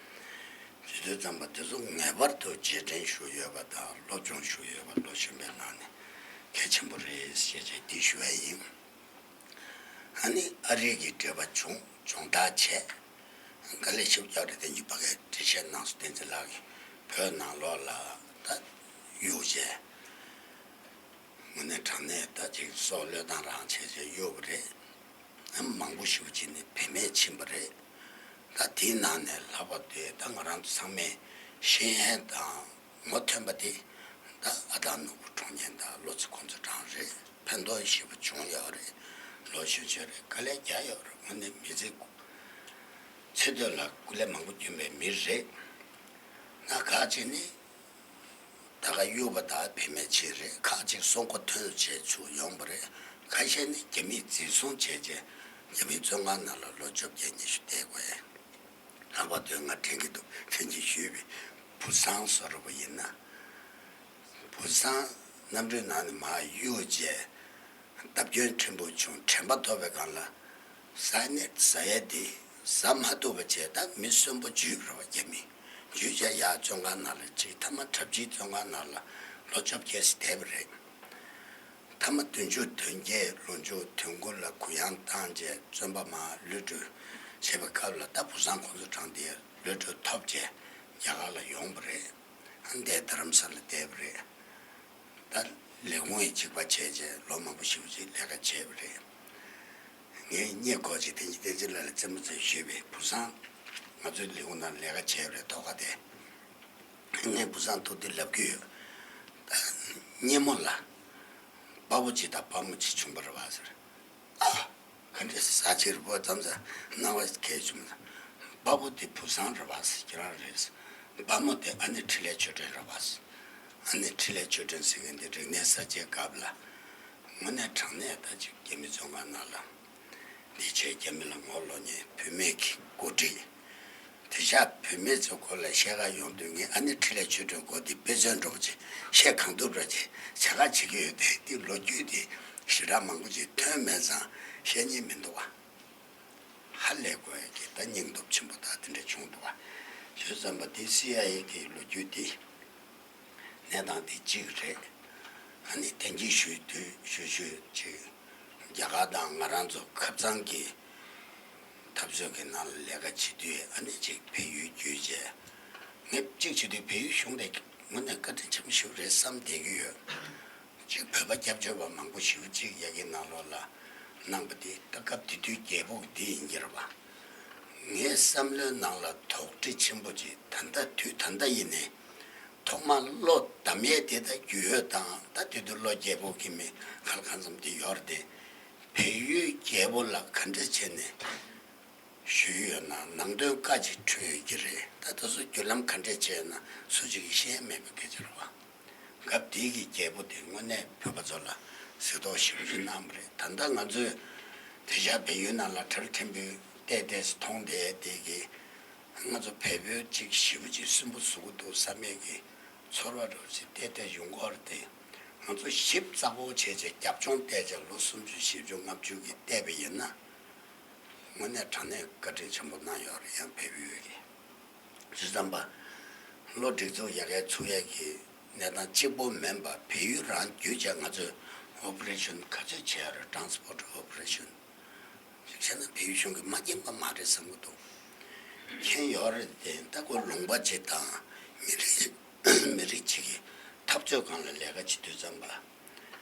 དེ་དུས་ཙམ་པ་དེ་ཚོ་ངེས་པར་དུ་རྗེས་དྲན་ཞུ་ཡོད་པ་དང་སློབ་སྦྱོང་ཞུ་ཡོད་པ་ལོ་གཞོན་པའི་ནང་ནས་གལ་ཆེན་པོ་རེད་ཞེས་བྱས་འདི་ཞུ་བ་ཡིན། ཨ་ནི་ཨ་རི་གི་འབྲེལ་བ་བྱུང་སྦྱོང་བརྡར་བྱས། དཀའ་ལས་ཞེ་པོ་རྒྱག་རེད་དེ་ཡིན་པ་གའི་འགྲེལ་བཤད་གནང་སོང་། བསྟན་འཛིན་ལགས་ཀྱིས་བོད་ནང་ལོགས་ལ་ད་གཡུག་བྱས། དངོས་གནས་དྲང་གནས་ད་ཅིག་སྲོག་བློས་བཏང་རང་བྱས་བྱས་གཡུག་པ་རེད། མང་པོ་ཞེ་པོ་ཅིག་ནི་བུད་མེད་ཕྱིན་པ་རེད། ད་དེའི་ནང་ནས་ལྷག་པར་དུ་ད་ང་རང་ཚོ་ཚང་མས་ཤེས་ཡོན་དང་ངོ་ཐོན་པ་དེ་ད་ཨ་སྟག་ནོར་བུ་ཁྲོང་རྒྱན་དང་བློ་རྩེ་ཁོང་ཚོ་རང་རེད། ཕན་ཐོགས་ཞེ་པོ་བྱུང་ཡོད་རེད། ལོ་གཞོན་ཤོས་རེད། དཀའ་ལས་རྒྱག་ཡོད་རེད། དངོས་གནས་མི་ཚེ་ཚེ་སྟོད་ལ་སྐུ་ལས་མང་པོ་བསྐྱོན་པའི་མི་རེད། ད་ག་ཅིག་ནི། ད་ག་གཡུག་པ་དག་བུད་མེད་ཅིག་རེད། ཁག་ཅིག་སྲོག་མགོ་ཐོན་བྱས་ཚུར་ཡོང་བ་རེད། ཁ་ཤས་ནི་རྒྱ་མིས་འཛིན་བཟུང་བྱས་རྗེས་རྒྱ་མིའི་བཙོན་ཁང་ནང་ལ་ལོ་བཅོ་བརྒྱད་ཉི་ཤུ་བསྡད་དགོས། ལྷག་པར་དུ་ང་དྲན་གྱི་འདུག་དེ་གིན་ཞུས་པའི་བུ་བཟང་བཟོ་འདྲ་པོ་ཡིན་ན། བུ་བཟང་གནམ་གྲུའི་ནང་ནས་མར་གཡུགས་རྗེས། བརྡབ་སྐྱོན་ཕྲན་བུ་བྱུང་། དྲན་པ་ཐོབ་པའི་སྒང་ལ་ས་ཡ་ནེ་ཟ་ཡས་དེ་ཟ་མ་ཐུབ་པ་བྱས། ད་མི་གསོན་པོ་འཇུས་པ་རེད་པ། རྒྱ་མིས་འཇུས་བྱས་ཡར་བཙོན་ཁང་ནང་ལ་ཅིག་མཐའ་མ་གྲྭ་བཞིའི་བཙོན་ཁང་ནང་ལ་ལོ་བཅོ་བརྒྱད་ཙམ་བསྡད་པ་རེད། མཐའ་མ་བདུན་ཅུ་དོན་བརྒྱད་ལོ་མཇུག་དོན་དགུ་ལ་གུ་ཡངས་བཏང་རྗེས་བཙོན་པ་མར་གློད་གྲོལ་བྱས་པའི་སྐབས་ལ་ད་བུ་བཟང་ཁོང་ཚོ་གྲངས་དེ་གློད་གྲོལ་ཐོབ་རྗེས་རྒྱ་གར་ལ་ཡོང་བ་རེད། ཨ་འདས་རྡ་རམ་ས་ལ་བསྡད་པ་རེད། ད་ལས་ཁུངས་ཡི་གཅིག་པ་བྱས་རྗེས་ལོ་མང་པོ་ཞེ་པོ་ཅིག་ལས་ཀ་བྱས་པ་རེད། ངས་རྙེད་སྐོར་ཅིག་དེ་ཉིད་བསྟན་འཛིན་ལགས་ལ་རྩེད་མོ་རྩེ་ཞུས་པས། བུ་བཟང་ང་ཚོའི་ལས་ཁུངས་ནང་ལས་ཀ་བྱས་པ་རེད། ཐོག་ཁ་དེ་ ངས་བུ་བཟང་ཐུག་དུས་ལབ་ཀྱི་ཡོད། ད་སྙེ་མོ་ལ་དཔའ་བོ་གཅིག་དང་དཔའ་མོ་གཅིག་བྱུང་བ་རེད་བ་ཟེར། ཨ། ག་འདྲས་ཟ་ཕྱིར་པོ་ཙམ་ཟ་སྣང་བ་གས་བྱུང་། དཔའ་བོ་དེ་བུ་བཟང་རེད་བ་ཟེར། ཁྱེད་རང་རེད་ཟེར། དཔའ་མོ་དེ་ཨ་ནེ་འཕྲིན་ལས་ཆོས་སྒྲོན་རེད་བ་ཟེར། ཨ་ནེ་འཕྲིན་ལས་ཆོས་སྒྲོན་ཟེར་མཁན་དེ་རིག་གནས་གསར་བརྗེའི་སྐབས་ལ་དངོས་གནས་དྲང་གནས་ད་ཅིག་རྒྱ་མི་བཙོན་ཁང་ནང་ལ་འདི་བྱས། རྒྱ་མི་ལ་ངོ་ལོག་མཁན་བུད་མེད་ཀྱི་འགོ་ཁྲིད། དེ་ཤག་བུད་མེད་ཚོ་སྐོར་ལ་བཤད་ག་ཡོང་དུས་ངས་ཨ་ནེ་འཕྲིན་ལས་ཆོས་སྒྲོན་སྐོར་དེ་དཔེ་མཚོན་འདྲ་པོ་ཅིག་བཤད་གང་ཐུབ་འདྲ་ཅིག་བྱ་ག་བྱེད་ཀྱི་ཡོད་དེ། དེ་ལོ་རྒྱུས་དེ་ཞེ་དྲག་མང་པོ་ཅིག་ཐོན་མེད་ཙང་བཤད་སྙིང་མི་འདུག་བ། ཧ་ལས་དགོས་ཡ་གི་ད་སྙིང་སྟོབས་ཆེན་པོ་ད་དེ་འདྲ་བྱུང་འདུག་བ། བྱས་ཙང་པ་དེ་སི་ཨའི་ཨེ་གི་ལོ་རྒྱུས་དེ་གནས་སྟངས་དེ་གཅིག་རེད། ཨ་ནི་དེ་འདྲ་ཞུས་དུས་ཞུ་ཞུ་ཅིག་རྒྱ་གར་དང་ང་རང་ཚོ་ཁབ་ཚང་གི་འཐབ་རྩོད་ཀྱི་ནང་ལ་ལས་ཀ་བྱེད་དུས། ཨ་ནི་ཅིག་བལ་ཡུལ་བརྒྱུད་བྱས། ངས་གཅིག་བྱེད་དུས་བལ་ཡུལ་གཞུང་དེ་དངོས་གནས་བཀའ་དྲིན་ཆེན་པོ་ཞིག་རེད་བསམ་བསྡད་ཀྱི་ཡོད། གཅིག་བོད་པ་སྐྱབས་བཅོལ་བ་མང་པོ་ཞིག་གཅིག་ཡ་གི་ནང་ལོགས་ལ་གནང་པ་དེ། ད་སྐབས་དེ་དུས་རྒྱལ་པོ་འདི་ཡིན་གྱི་རེད་བ། ངའི་བསམ་བློའི་ནང་ལ་དོགས་འདྲི་ཆེན་པོ་ཅིག་ད་ལྟ་དུས་ད་ལྟ་ཡིན་ནའི། ཐོག་མར་བློ་བསྡམ་ཡས་དེ་ད་རྒྱུས་ཡོད་དང་། ད་དེ་དུས་བློ་རྒྱལ་པོ་གི་མི་ག་ལ་གང་འཚམ་དེ་ཡོད་རེད་དེ། བལ་ཡུལ་རྒྱལ་པོ་ལ་ག་འདྲ་བྱས་ནས་ཞུས་ཡོད་ན། ནང་དོན་བཀའ་ཅིག་འཁྲོལ་ཡོད་ཀྱི་རེད། ད་དེ་ཚོ་བརྒྱུད་ལམ་ག་འདྲས་བྱས་ན་སུ་གཅིག་གིས་ཤེས་མེད་པའི་སྐད་ཆ་རེད་བ། སྐབས་དེའི་གི་རྒྱལ་པོ་དེ་དངོས་གནས་བོད་པ་ཚོ་ལ་གཟིགས་རྟོག་ཞེ་པོ་ཅིག་གནང་བ་རེད། ད་ལྟ་ང་ཚོས་དེང་སང་བལ་ཡུལ་ནང་ལ་གྲྭ་ཕྲན་བུ་བལྟས་བལྟས་སུ་མཐོང་བསྡད་དེ་གི། ང་ཚོ་བལ་པོ་གཅིག་ཞེ་པོ་ཅིག་སུན་པོ་བཟོ་གི་འདུག་བསམ་ཡས་ཀྱི་ཚོར་བ་འདྲ་པོ་ཅིག་བལྟས་བལྟས་ཡོང་གི་ཡོད་རེད་དེ། ང་ཚོ་ཞིབ་ཚགས་པོ་བྱས་བྱས་རྒྱབ་ལྗོངས་བལྟས་བྱས་ལོ་སུམ་ཅུ་བཞི་བཅུ་ལྔ་བཅུ་གི་བལྟས་པ་ཡིན་ན། དངོས་གནས་དྲང་གནས་བཀའ་དྲིན་ཆེན་པོ་གནང་ཡོད་རེད། ཡང་བལ་པོ་ཡུལ་གྱི་བྱས་ཙང་པ། བློ་སྒྲིག་འཛུགས་ཡག་ག་ཚུགས་ཡས་ཀྱི་གནས་སྟངས་གཅིག་པོ་མིན་པ། བལ་ཡུལ་རང་བརྒྱུད་བྱས་ང་ཚོས་ཨོ་པ་རེ་ཤོན་ག་ཚོད་བྱས་ཡོད་རེད། ཊ་རན་སི་པོར་ཊི་ཨོ་པ་རེ་ཤོན་ཅིག་བྱས་ན་བལ་ཡུལ་གཞུང་གིས་མ་མཁྱེན་པ་མ་རེད་བསམ་གྱི་འདུག་མཁྱེན་ཡོད་རེད་དེ། ད་ཁོ་ལུང་པ་ཅིག་དང་མི་རིགས་མི་རིགས་ཅིག་གི་འཐབ་རྩོད་སྒང་ལ་ལས་ཀ་བྱེད་དུས་ཙམ་པ།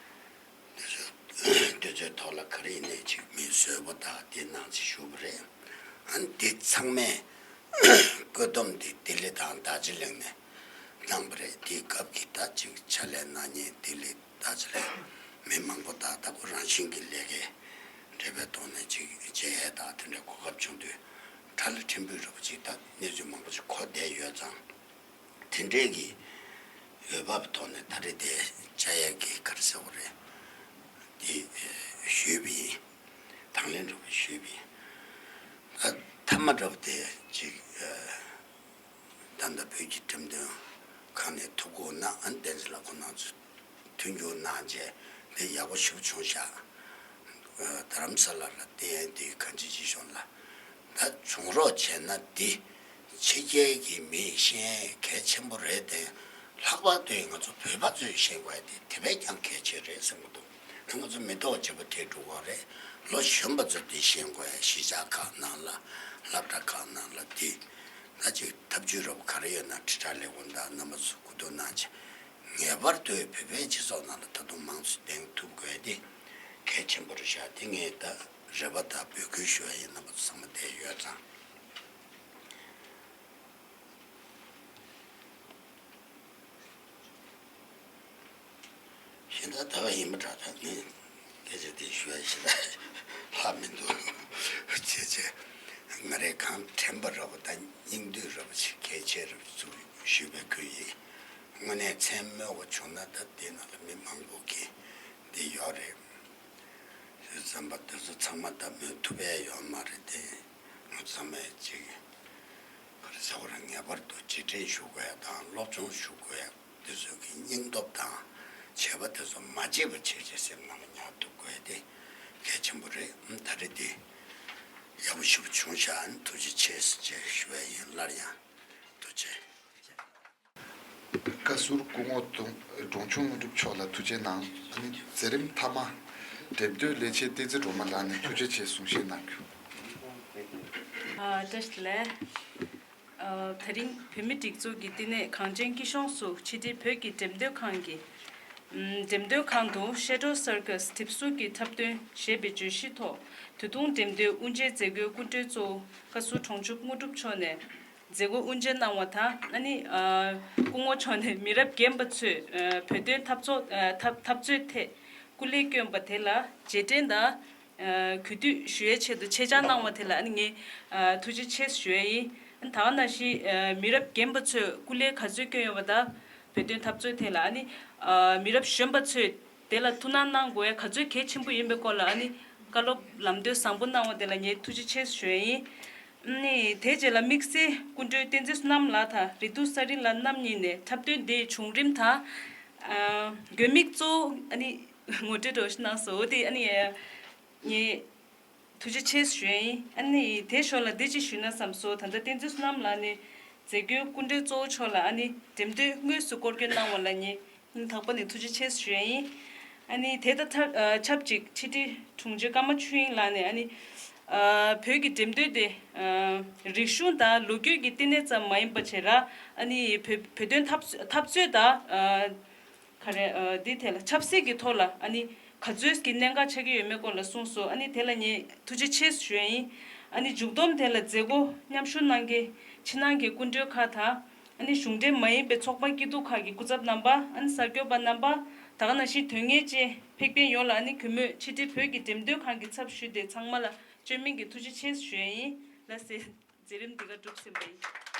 དུས་ཚོད་དུས་ཚོད་ཐོག་ལ་ག་རེ་ཡིན་ནའི་ཅིག་མི་བཟོས་པོ་དང་དེ་ནང་ཅིག་ཞུགས་པ་རེད། ཨ་ནི་དེ་ཚང་མས་བཀོད་འདོམས་དེ་ལྡི་ལི་དང་རྡོ་རྗེ་གླིང་ནས་གནང་བ་རེད། དེའི་སྐབས་ཀྱི་ད་ཅིག་ཕྱག་ལས་གནང་མཁན་ལྡི་ལི་རྡོ་རྗེ་གླིང་མི་མང་པོ་དང་། ད་ཁོ་རང་བཞིན་གྱི་ལས་ཀའི་འབྲེལ་བའི་ཐོག་ནས་ཅིག་མཇལ་ཡས་དང་དེ་འདྲའི་གོ་སྐབས་བྱུང་དུས། གྲྭ་ལ་ཕྲན་བུ་འདྲ་པོ་ཅིག་ད་གནས་ཚུལ་མང་པོ་ཅིག་གོ་བསྡད་ཡོད་ཙང་། དེ་འདྲས་ཀྱི་འོས་བབ་ཐོག་ནས་ད་རེས་དེ་བཅར་ཡས་ཀྱི་ག་རེ་ཟེར་དགོས་རེད། དེ་ཞུས་པ་ཡིན། དང་ལེན་འདྲ་པོ་ཞུས་པ་ཡིན། ད་མཐའ་མ་འདྲ་པོ་དེ་ཅིག་ད་ལྟ་བོད་ཀྱི་འགྲེམས་སྟོན་ཁང་ནས་ཐུགས་ཁུར་གནང་། ཨ་ནི་བསྟན་འཛིན་ལགས་ཁོང་རྣམ་ཚོས་མཐུན་འགྱུར་གནང་བྱས་དེ་ཡག་པོ་ཞེ་པོ་བྱུང་ཤག་རྡ་རམ་ས་ལ་ལ་བསྟན་དེ་གང་ཅི་ཅི་ཤོག་ལ། ད་བྱུང་རོགས་བྱས་ན་འདི་ཕྱི་རྒྱལ་གྱི་མིས་ཤེས་ཡས་གལ་ཆེན་པོ་རེད་དེ། ལྷག་པར་དུ་ང་ཚོ་བོད་པ་ཚོས་ཤེས་དགོས་ཡ་དེ་དེ་བས་ཀྱང་གལ་ཆེ་རེད་བསམ་གྱི་འདུག་ད་ང་ཚོ་མི་ཐོག་བརྗེ་པོ་དེ་འགྲོ་གི་རེད། ལོ་གཞོན་པ་ཚོ་དེ་ཤེས་དགོས་ཡ། གཞིས་ཆགས་ཁག་ནང་ལ་སློབ་གྲྭ་ཁག་ནང་ལ་དེ། ད་ཅིག་ཐབས་ཇུས་འདྲ་པོ་ག་རེ་ཡོད་ན་དྲིལ་བསྒྲགས་ལས་ཁུངས་དང་རྣམ་པ་ཚོ་གོ་བསྡུར་གནང་བྱས། ངེས་པར་དུ་བོད་པའི་སྤྱི་ཚོགས་ནང་ལ་ད་དུང་མང་ཙམ་བསྟན་ཐུབ་དགོས་དེ་གལ་ཆེན་པོ་རེད་ཤག་དེ་ངས་ད་རེ་བ་དང་འབོད་སྐུལ་ཞུ་བ་ཡིན། རྣམ་པ་ཚོ་ཚང་མ་བསྡད་ཡོད་ཙང་། གཞན་དག་ད་ག་ཡིན་པ་འདྲ། ད་ངས་སྐད་ཆ་དེ་ཞུ་ཡ་ཞེ་དྲག་ལྷག་མི་འདུག་བྱས་བྱས་ང་རའི་གང་དྲན་པ་འདྲ་པོ་དང་སྙིང་བསྡུས་འདྲ་པོ་ཞིག་གལ་ཆེ་འདྲ་པོ་ཞིག་ཞུས་པའི་ཁུལ་ཡིན། དངོས་གནས་མཚན་སྨོས་པ་བྱུང་ན་ད་དེ་ནང་ལ་མི་མང་པོ་གིས་འདི་ཡོད་རེད། བསམ་པ་དེ་ཚོ་ཚང་མ་ད་སྨོས་ཐུབ་ཡ་ཡོད་མ་རེད་དེ། ང་ཚང་མས་ཅིག་ག་རེ་ཟེར་དགོས་རེད། ངེས་པར་དུ་རྗེས་དྲན་ཞུ་དགོས་ཡ་དང་སློབ་སྦྱོང་ཞུ་དགོས་ཡ། དེ་ཚོ་གི་སྙིང་སྟོབས་དང་བྱས་པ་དེ་ཚོ་མ་བརྗེད་པ་བྱས་བྱས་སེམས་ནང་ལ་ཉར་ཐུབ་དགོས་ཡ་དེ་གལ་ཆེན་པོ་རེད། ད་རེས་དེ་ཡག་པོ་ཞེ་པོ་བྱུང་ཤག་ཨ་ནི་ཐུགས་རྗེ་ཆེ་ཞེས་ཞུ་ཡ་ཡིན། སླར་ཡང་ཐུགས་རྗེ་ཆེ། བཀའ་ཟུར་སྐུ་ངོ་དུང་འབྲོང་ཆུང་དངོས་གྲུབ་མཆོག་ལ་ཐུགས་རྗེ་གནང་། ཨ་ནི་མཛད་རིམ་མཐའ་མ་འགྲེམས་སྟོན་ལས་བྱེད་བསྟན་འཛིན་སྒྲོལ་མ་ལགས་ནས་ཐུགས་རྗེ་ཆེ་གསུང་བཤད་གནང་རྒྱུ། ཨ། བཀྲ་ཤིས་བདེ་ལེགས། ཨ། དེ་རིང་བོད་མིའི་སྒྲིག་འཛུགས་ཀྱི་བསྟི་གནས་གངས་ཅན་སྐྱིད་གཤོངས་སུ་ཕྱི་དྲིལ་བོད་ཀྱི་འགྲེམས་སྟོན་ཁང་གི་ཨམ། འགྲེམས་སྟོན་ཁང་དུ་ཤེ་ཌོ་སར་ཀ་སི་གྲིབ་གཟུགས་ཀྱི་འཁྲབ་སྟོན་ཞེས་པའི་བརྗོད་གཞིའི་ཐོག་ད་དུང་འགྲེམས་སྟོན་དབུ་འབྱེད་མཛད་སྒོའི་སྐུ་མགྲོན་གཙོ་བོ་བཀའ་ཟུར་འབྲོང་ཆུང་དངོས་གྲུབ་མཆོག་ནས། མཛད་སྒོ་དབུ་འབྱེད་གནང་བ་དང་། ཨ་ནི་ཨ་སྐུ་ངོ་མཆོག་ནས་མི་རབས་རྒན་པ་ཚོས་ཨ་བོད་དོན་འཐབ་རྩོད་ཨ་འཐབ་འཐབ་རྩོད་ཐད་སྐུ་ལས་བསྐྱོན་པ་དེ་ལ་རྗེས་དྲན་དང་ཨ་གུས་འདུད་ཞུ་ཡའི་ཆེད་དུ་ཆེད་བཅར་གནང་བ་དེ་ལ་ཨ་ནི་ངས་ཨ་ཐུགས་རྗེ་ཆེ་ཞུ་ཡ་ཡིན། ཨ་ནི་ད་ག་ནང་བཞིན་ཨ་མི་རབས་རྒན་པ་ཚོས་སྐུ་ལས་ག་ཚོད་བསྐྱོན་ཡོད་པ་དང་བོད་དོན་འཐབ་རྩོད་ཐད་ལ། ཨ་ནི་ཨ་མི་རབས་གཞོན་པ་ཚོས་དེ་ལ་ཐུགས་སྣང་གནང་དགོས་ཡ་ག་ཚོད་གལ་ཆེན་པོ་ཡིན་པའི་སྐོར་ལ་ཨ་ནི་བཀའ་སློབ་ལམ་སྟོན་བཟང་པོ་གནང་བ་དེ་ལ་ངས་ཐུགས་རྗེ་ཆེ་ཞུ་ཡ་ཡིན། ཨ་ནི་དེ་རྗེས་ལ་དམིགས་བསལ་སྐུ་མགྲོན་བསྟན་འཛིན་བསོད་ནམས་ལགས་དང་རེ་ཐུག་ས་རི་ལགས་རྣམ་གཉིས་ནས་འཁྲབ་སྟོན་འདིའི་བྱུང་རིམ་དང་། ཨ་དགོས་དམིགས་གཙོ་བོ་ཨ་ནི་ངོ་སྤྲོད་འདྲ་བོ་ཞིག་གནང་སོང་། འོ་དེ་ཨ་ནི་ངས་ཐུགས་རྗེ་ཆེ་ཞུ་ཡ་ཡིན། ཨ་ནི་དེ་ཞོར་ལ་འདི་ཅིག་ཞུས་ན་བསམ་སོང་། ད་ལྟ་བསྟན་འཛིན་བསོད་ནམས་ལགས་ནས་མཛད་སྒོའི་སྐུ་མགྲོན་གཙོ་བོ་མཆོག་ལ་ཨ་ནི་འགྲེམས་སྟོན་དངོས་སུ་སྐོར་སྐྱོད་གནང་བ་ལ་ངས་སྙིང་ཐག་པ་ནས་ཐུགས་རྗེ་ཆེ་ཞུ་ཡ་ཡིན། ཨ་ནི་དེ་དང་ཐབས་ཨ་ཆབས་ཅིག་ཕྱི་དྲིལ་དྲུང་ཆེ་ཀརྨ་ཆོས་དབྱིངས་ལགས་ནས་ཨ་ནི་ཨ་བོད་ཀྱི་འགྲེམས་སྟོན་དེ་ཨ་རིག་གཞུང་དང་ལོ་རྒྱུས་ཀྱི་བསྟི་གནས་ཙམ་མ་ཡིན་པ་བྱས་ར། ཨ་ནི་བོད་བོད་དོན་འཐབ་འཐབ་རྩོད་དང་ཨ་ག་རེ་ཨ་འདི་ཐད་ལ་ཆབ་སྲིད་ཀྱི་ཐོག་ལ་ཨ་ནི་ག་ཚོད་ཀྱི་གནད་འགག་ཆགས་ཀྱི་ཡོད་མེད་སྐོར་ལ་གསུངས་སོང་། ཨ་ནི་དེ་ལ་ངས་ཐུགས་རྗེ་ཆེ་ཞུ་ཡ་ཡིན། ཨ་ནི་མཇུག་སྡོམ་དེ་ལ་མཛད་སྒོ་མཉམ་ཞུགས་གནང་མཁན་ཕྱི་ནང་གི་སྐུ་མགྲོན་ཁག་དང་། ཨ་ནི་གཞུང་འབྲེལ་མ་ཡིན་པའི་ཚོགས་པ་སྐྱིད་སྡུག་ཁག་གི་སྐུ་ཚབ་རྣམ་པ། ཨ་ནི་གསར་འགོད་པ་རྣམ་པ། ད་ག་ནང་བཞིན་དོན་གཉེར་ཅན་ཕེབས་མཁན་ཡོངས་ལ། ཨ་ནི་གུས་མོས་ཕྱི་དྲིལ་བོད་ཀྱི་འགྲེམས་སྟོན་ཁང་གི་ཚབ་ཞུས་ཏེ་ཚང་མ་ལ་བཅོས་མིན་གྱི་ཐུགས་རྗེ་ཆེ་ཞུ་ཡ་ཡིན། ལགས་སེ། མཛད་རིམ་འདི་ག་གྲུབ་ཟིན་པ་ཡིན།